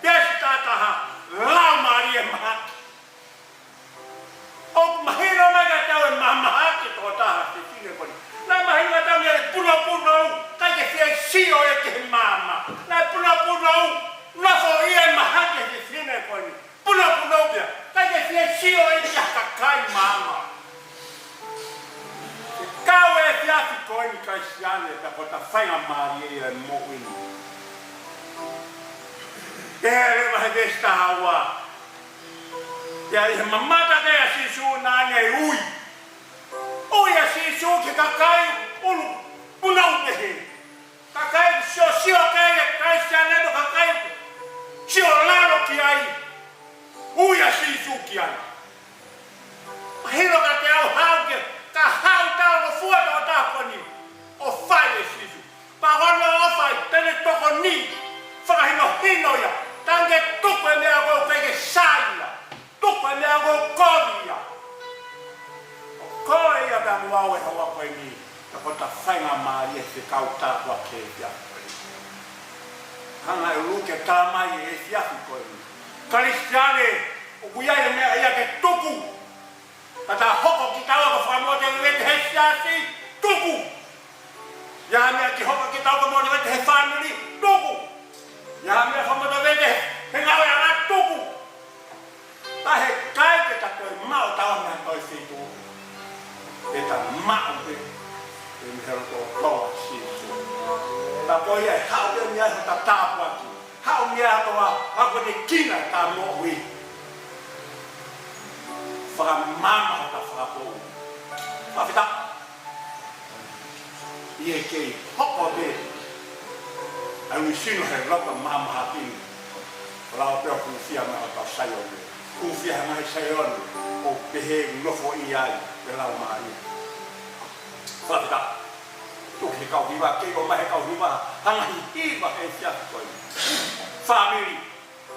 veesi tahataha, Laumālie Mahaki. ʻOku mahino mai kiate au e ma-, mahaki ʻo e tokotaha fefine ko eni. Naʻe mahino kiate au ʻene punopunou, ʻikai ke fie sio ia ki he maama. Naʻe punopunou, nofo ia e mahaki ʻo e fefine ko eni. Punopunou pē ia, ʻikai ke fie sio ia ki ha kakai maama. Fekau ʻo e efiafi ko eni Kalisitiane, pea ko ʻeta faingamālie ia ʻi he moʻui ni. Pea leva he veesi tahaua. Pea ʻi he mamata ko ē ʻa Sīsū naʻa ne ui. Ui ʻa Sīsū ki he kakai ʻulu punou pehē. Kakai siosio ki ai e Kalisitiane mo e kakai siolalo ki ai. Ui ʻa Sīsū ki ai. Mahino ka Kuo ʻave ʻe he ʻOtua ko eni, ka ko ʻeta faingamālie he fekau tāpuaki he efiafi ko eni. Hanga ʻe Luke ʻo talamai he efiafi ko eni, Kalisitiane, ʻoku ʻi ai e meʻa ia ke tuku. Ka ta hoko kitaua ko e fakamotivate he siasi, tuku. ʻI ai ha meʻa ke hoko kitaua ko e motivate he fāmili, tuku. ʻI ai ha meʻa fakamotivate he ngāue ʻaʻana, tuku. Ka he ʻikai ke ta toe maʻu ʻetau meʻa toe fitu, ke ta maʻu pē e meʻa lolotonga Sīsū. Ta ko ia ʻe haʻu pē mei ai hota tāpuaki. Haʻu mei ai hota, ʻa ko ʻene kina ʻeta moʻui. Fakamaama hota fakapoʻuli. Fakafetaʻi. ʻI he kei hoko pē ʻa e ʻuhinga sino he loto mahamahaki ni. Ko e lau pē ʻoku hūfia mai hotau Saione. Hūfia he ngaahi Saione ʻoku pehē ʻoku nofo ʻi ai e Laumālie. Fakafetaʻi. Tuku he kau hiva, kei ʻomai he kau hiva ha ngaahi hiva he efiafi ko eni. Fāmili,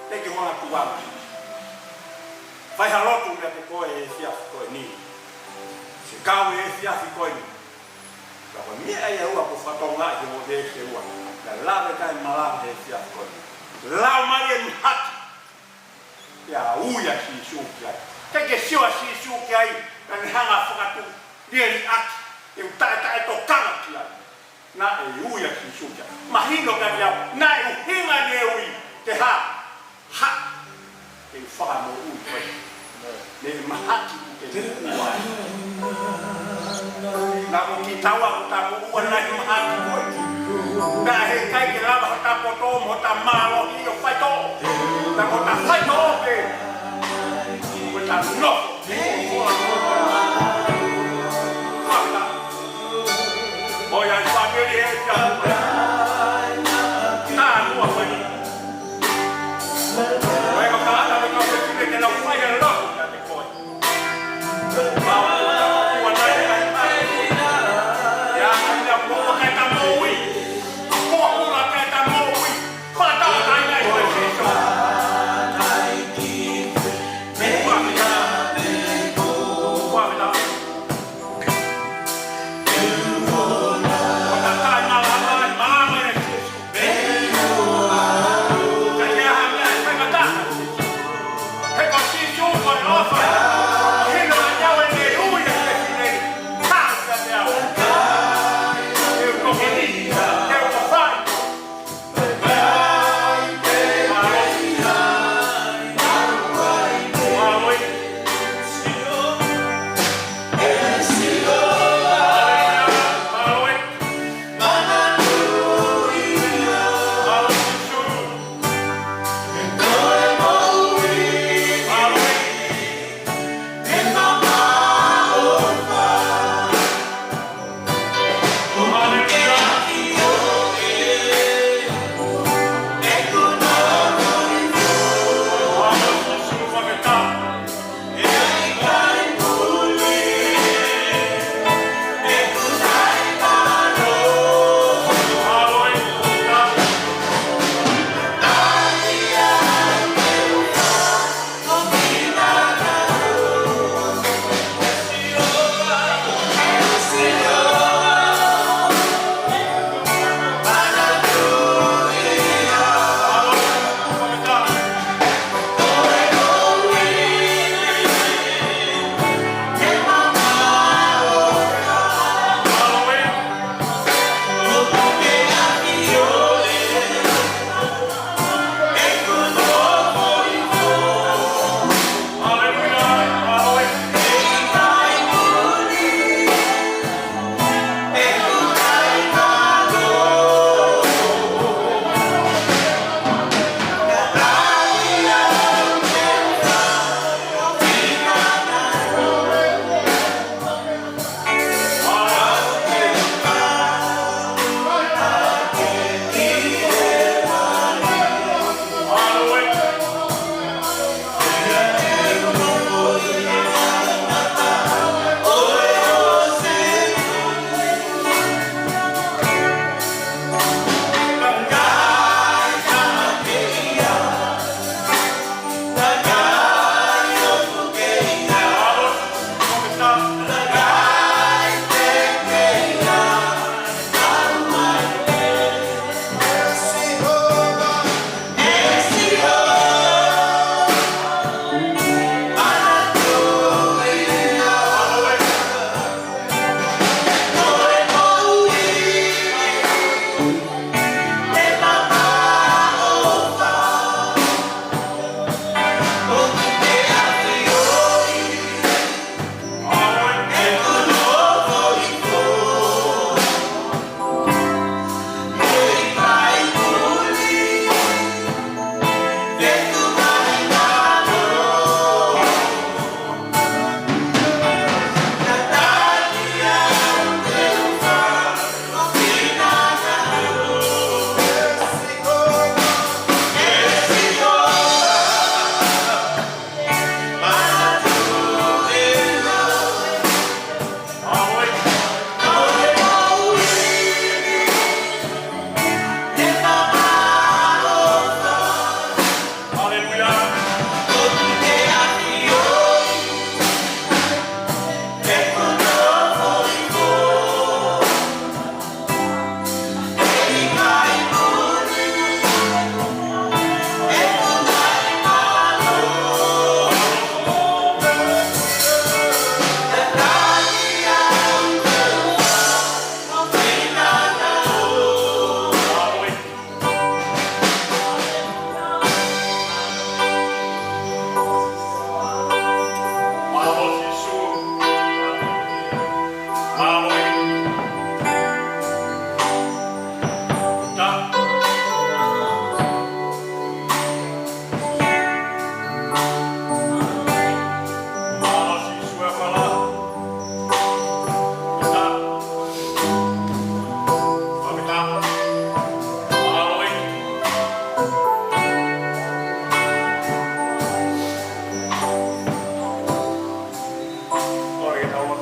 teʻeki ke hanga tuanga. Fai ha lotu meiate koe he efiafi ko eni. Fekau he efiafi ko eni. Ka ko e meʻa ia ʻe ua ʻoku fakatokangaʻi he veesi ʻe ua. Naʻe lave ki ai e malanga he efiafi ko eni. Laumālie mahaki. Pea ui ʻa Sīsū ki ai. Teʻeki ke sio ʻa Sīsū ki ai, ka ne hanga ʻo fakatulialiʻaki, ʻo taʻetaʻetokanga ki ai. Naʻe ui ʻa Sīsū ki ai. Mahino kiate au, naʻe ʻuhinga ʻene ui, ke hā, hā, ke fakamoʻui koe. Mei he mahaki ʻoku ke moʻua ai. Naʻa ko kitaua ko ʻeta moʻua naʻe mahaki ko ē. Naʻe heʻikai ke lava hota poto mo hota mālohi ʻo faitoʻo. Naʻa ko ʻeta faitoʻo pē. Ko ʻeta nofo. Faka. ʻOiauē, fāmili ē, kia koe. Tānaki koe. Ko e kau tangata mo e kau fefine te nau fai e lotu kiate koe.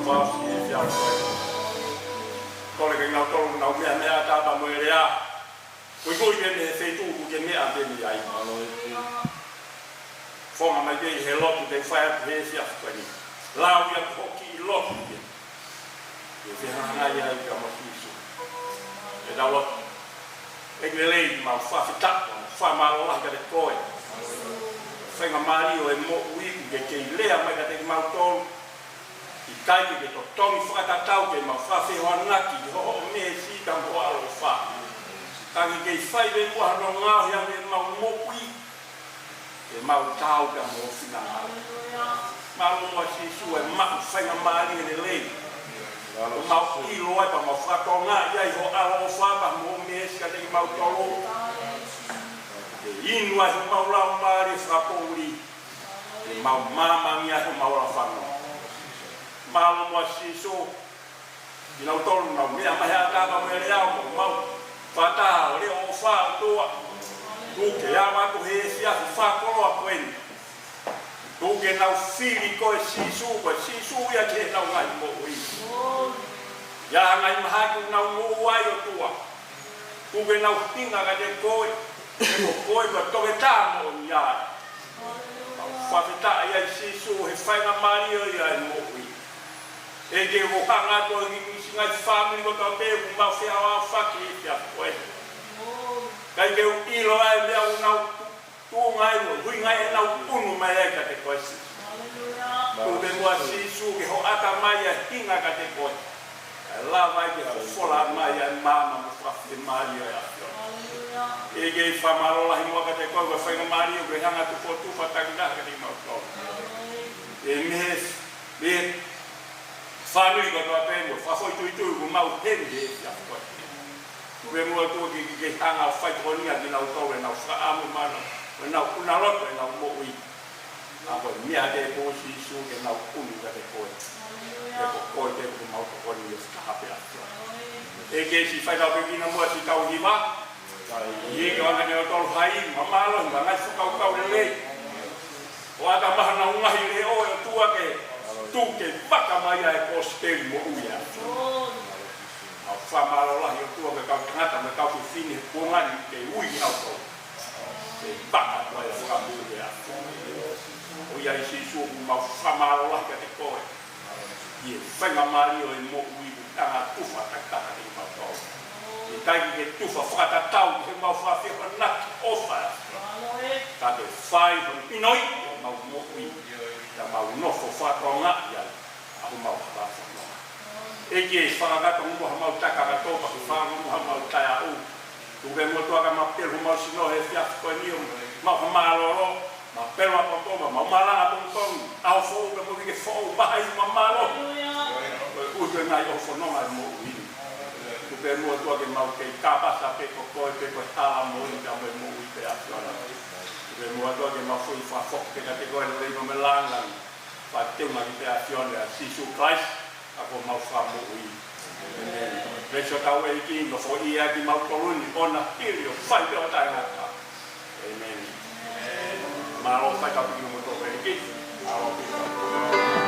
Pasi e fiafi. Kole ke nau tolu nau meʻa meʻa ʻatā pea mo e lea. Koekoe pē mei he feituʻu ʻoku ke meʻa pē mei ai. Fofonga mai pē he lotu te u fai atu he fiafi ko eni. Lau ia ko hoʻo kiʻi lotu pē. ʻE fehangahangai ai pea mo Sīsū. ʻE tau lotu. ʻEiki lelei, mau fakafetaʻi, mau fakamālō lahi kiate koe. Faingamālie ʻo e moʻui ʻoku ke kei lea mai kiate kimautolu. ʻIkai ke ke totongi fakatatau ke mau fakafehoanaki ki hoʻo mēsi pea mo ho ʻaloʻofa. Ka ke kei fai pē muʻa hano ngaohi ʻa ʻemau moʻui. Ke mau taau pea mo ho finangalo. Mālō muʻa Sīsū ʻemau faingamālie lelei. Ke mau ʻilo ai pea mau fakatokangaʻi ai ho ʻaloʻofa pea mo ho mēsi kiate kimautolu. Ke inu ai homau laumālie fakapoʻuli. Ke mau māmangi ai homau ola fano. Mālō muʻa Sīsū. Kinautolu nau meʻa mai he ʻatā pea mo e lea ʻo mau. Fakataha ʻo leʻo ʻofa ʻOtua. Tuku ke ʻave atu he efiafi fakakoloa ko eni. Tuku ke nau fili koe Sīsū, ko e Sīsū ia ki heʻenau ngaahi moʻui. ʻI ai ha ngaahi mahaki ʻoku nau moʻua ai ʻOtua. Tuku ke nau hinga kiate koe, he ko koe ko e toketā moʻoni ia. Mau fakafetaʻi ai Sīsū he faingamālie ʻo e moʻui. ʻEiki ke u hanga atu ʻo hiki ʻi he ngaahi fāmili kotoa pē ʻoku mau feʻaoʻaofaki he efiafi ko eni. ʻIkai ke u ʻilo ʻa e meʻa ʻoku nau tuʻunga ai mo ʻuhinga ai ʻenau ʻunu mai ai kiate koe Sīsū. Tuku pē muʻa Sīsū ke hoʻata mai ʻa e hinga kiate koe. ʻE lava ai ke fofola mai ʻa e maama mo e fakafeʻiloaki ʻo e ʻAfiona. ʻEiki fakamālō lahi muʻa kiate koe, ko e faingamālie ʻoku ke hanga atu ʻo tufa takitaha kiate kimautolu. ʻE mei he, mei he fāmili kotoa pē mo e fakafoʻituitui ʻoku mau heni he efiafi ko eni. Tuku pē muʻa ʻOtua ke, ke, ke hanga ʻo faitokoniʻi kinautolu ʻenau fakaʻamu mo ʻenau, ʻenau ʻunaloto ʻenau moʻui. ʻA ko e meʻa te pō Sīsū ke nau ʻunu kiate koe. He ko koe te pō mau tokoni ʻi he taha pē ʻAfiona. ʻEiki siʻi fai tau pē kina muʻa siʻi tau hiva. ʻEiki ʻoange kinautolu ha ivi mo e mālohi mo e ngaahi fakakaukau lelei. ʻO ʻata mai honau ngaahi leʻo ʻe ʻOtua ke tuku ke vaka mai ai e kosipeli moʻui ʻa e ʻAfiona. Mau fakamālō lahi ʻOtua ki he kau tangata mo e kau fefine he kuonga ni ke ui kinautolu. Ke vaka mai e fakamoʻui ʻa e ʻAfiona. ʻOiauē Sīsū ʻoku mau fakamālō lahi kiate koe. ʻI he faingamālie ʻo e moʻui ʻoku ke hanga ʻo tufa takitaha kiate kimautolu. ʻIkai ke ke tufa fakatatau ki heʻemau fakafehoanaki ʻofa. Ka ke fai hono ʻinoʻi ʻemau moʻui. Ka mau nofo fakatokangaʻi ai ʻa homau halafononga. ʻEiki fakakakato muʻa homau taʻekakato pea ke fakakakato muʻa homau taʻeaʻu. Tuku pē muʻa ʻOtua ke mau pelu homau sino he efiafi ko eni ʻo mau fakamālōlō. Mau pelu ʻapongipongi, mau malanga ʻapongipongi, ʻaho foʻou pea mo e uike foʻou, maʻu ha ivi mo e mālohi. Koeʻuhi ko e ngaahi ʻofa fononga ʻo e moʻui ni. Tuku pē muʻa ʻOtua ke mau kei kāpasa pē ko koe pē ko e hala moʻoni pea mo e moʻui pē ʻAfiona. Tuku pē muʻa ʻOtua ke mau foʻi fakafoki pē kiate koe lelei mo e lāngilangi. Fakateunga ki he ʻAfiona ʻia Sīsū Kalaisi. ʻA ko homau Fakamoʻui. ʻĒmeni. Veesi ʻo tau ʻEiki, nofoʻia kimautolu ni ʻo na hili ʻo fai pē ʻo taʻengata. ʻĒmeni. Mālō fai tau piki mo tau ʻEiki. Mālō piki.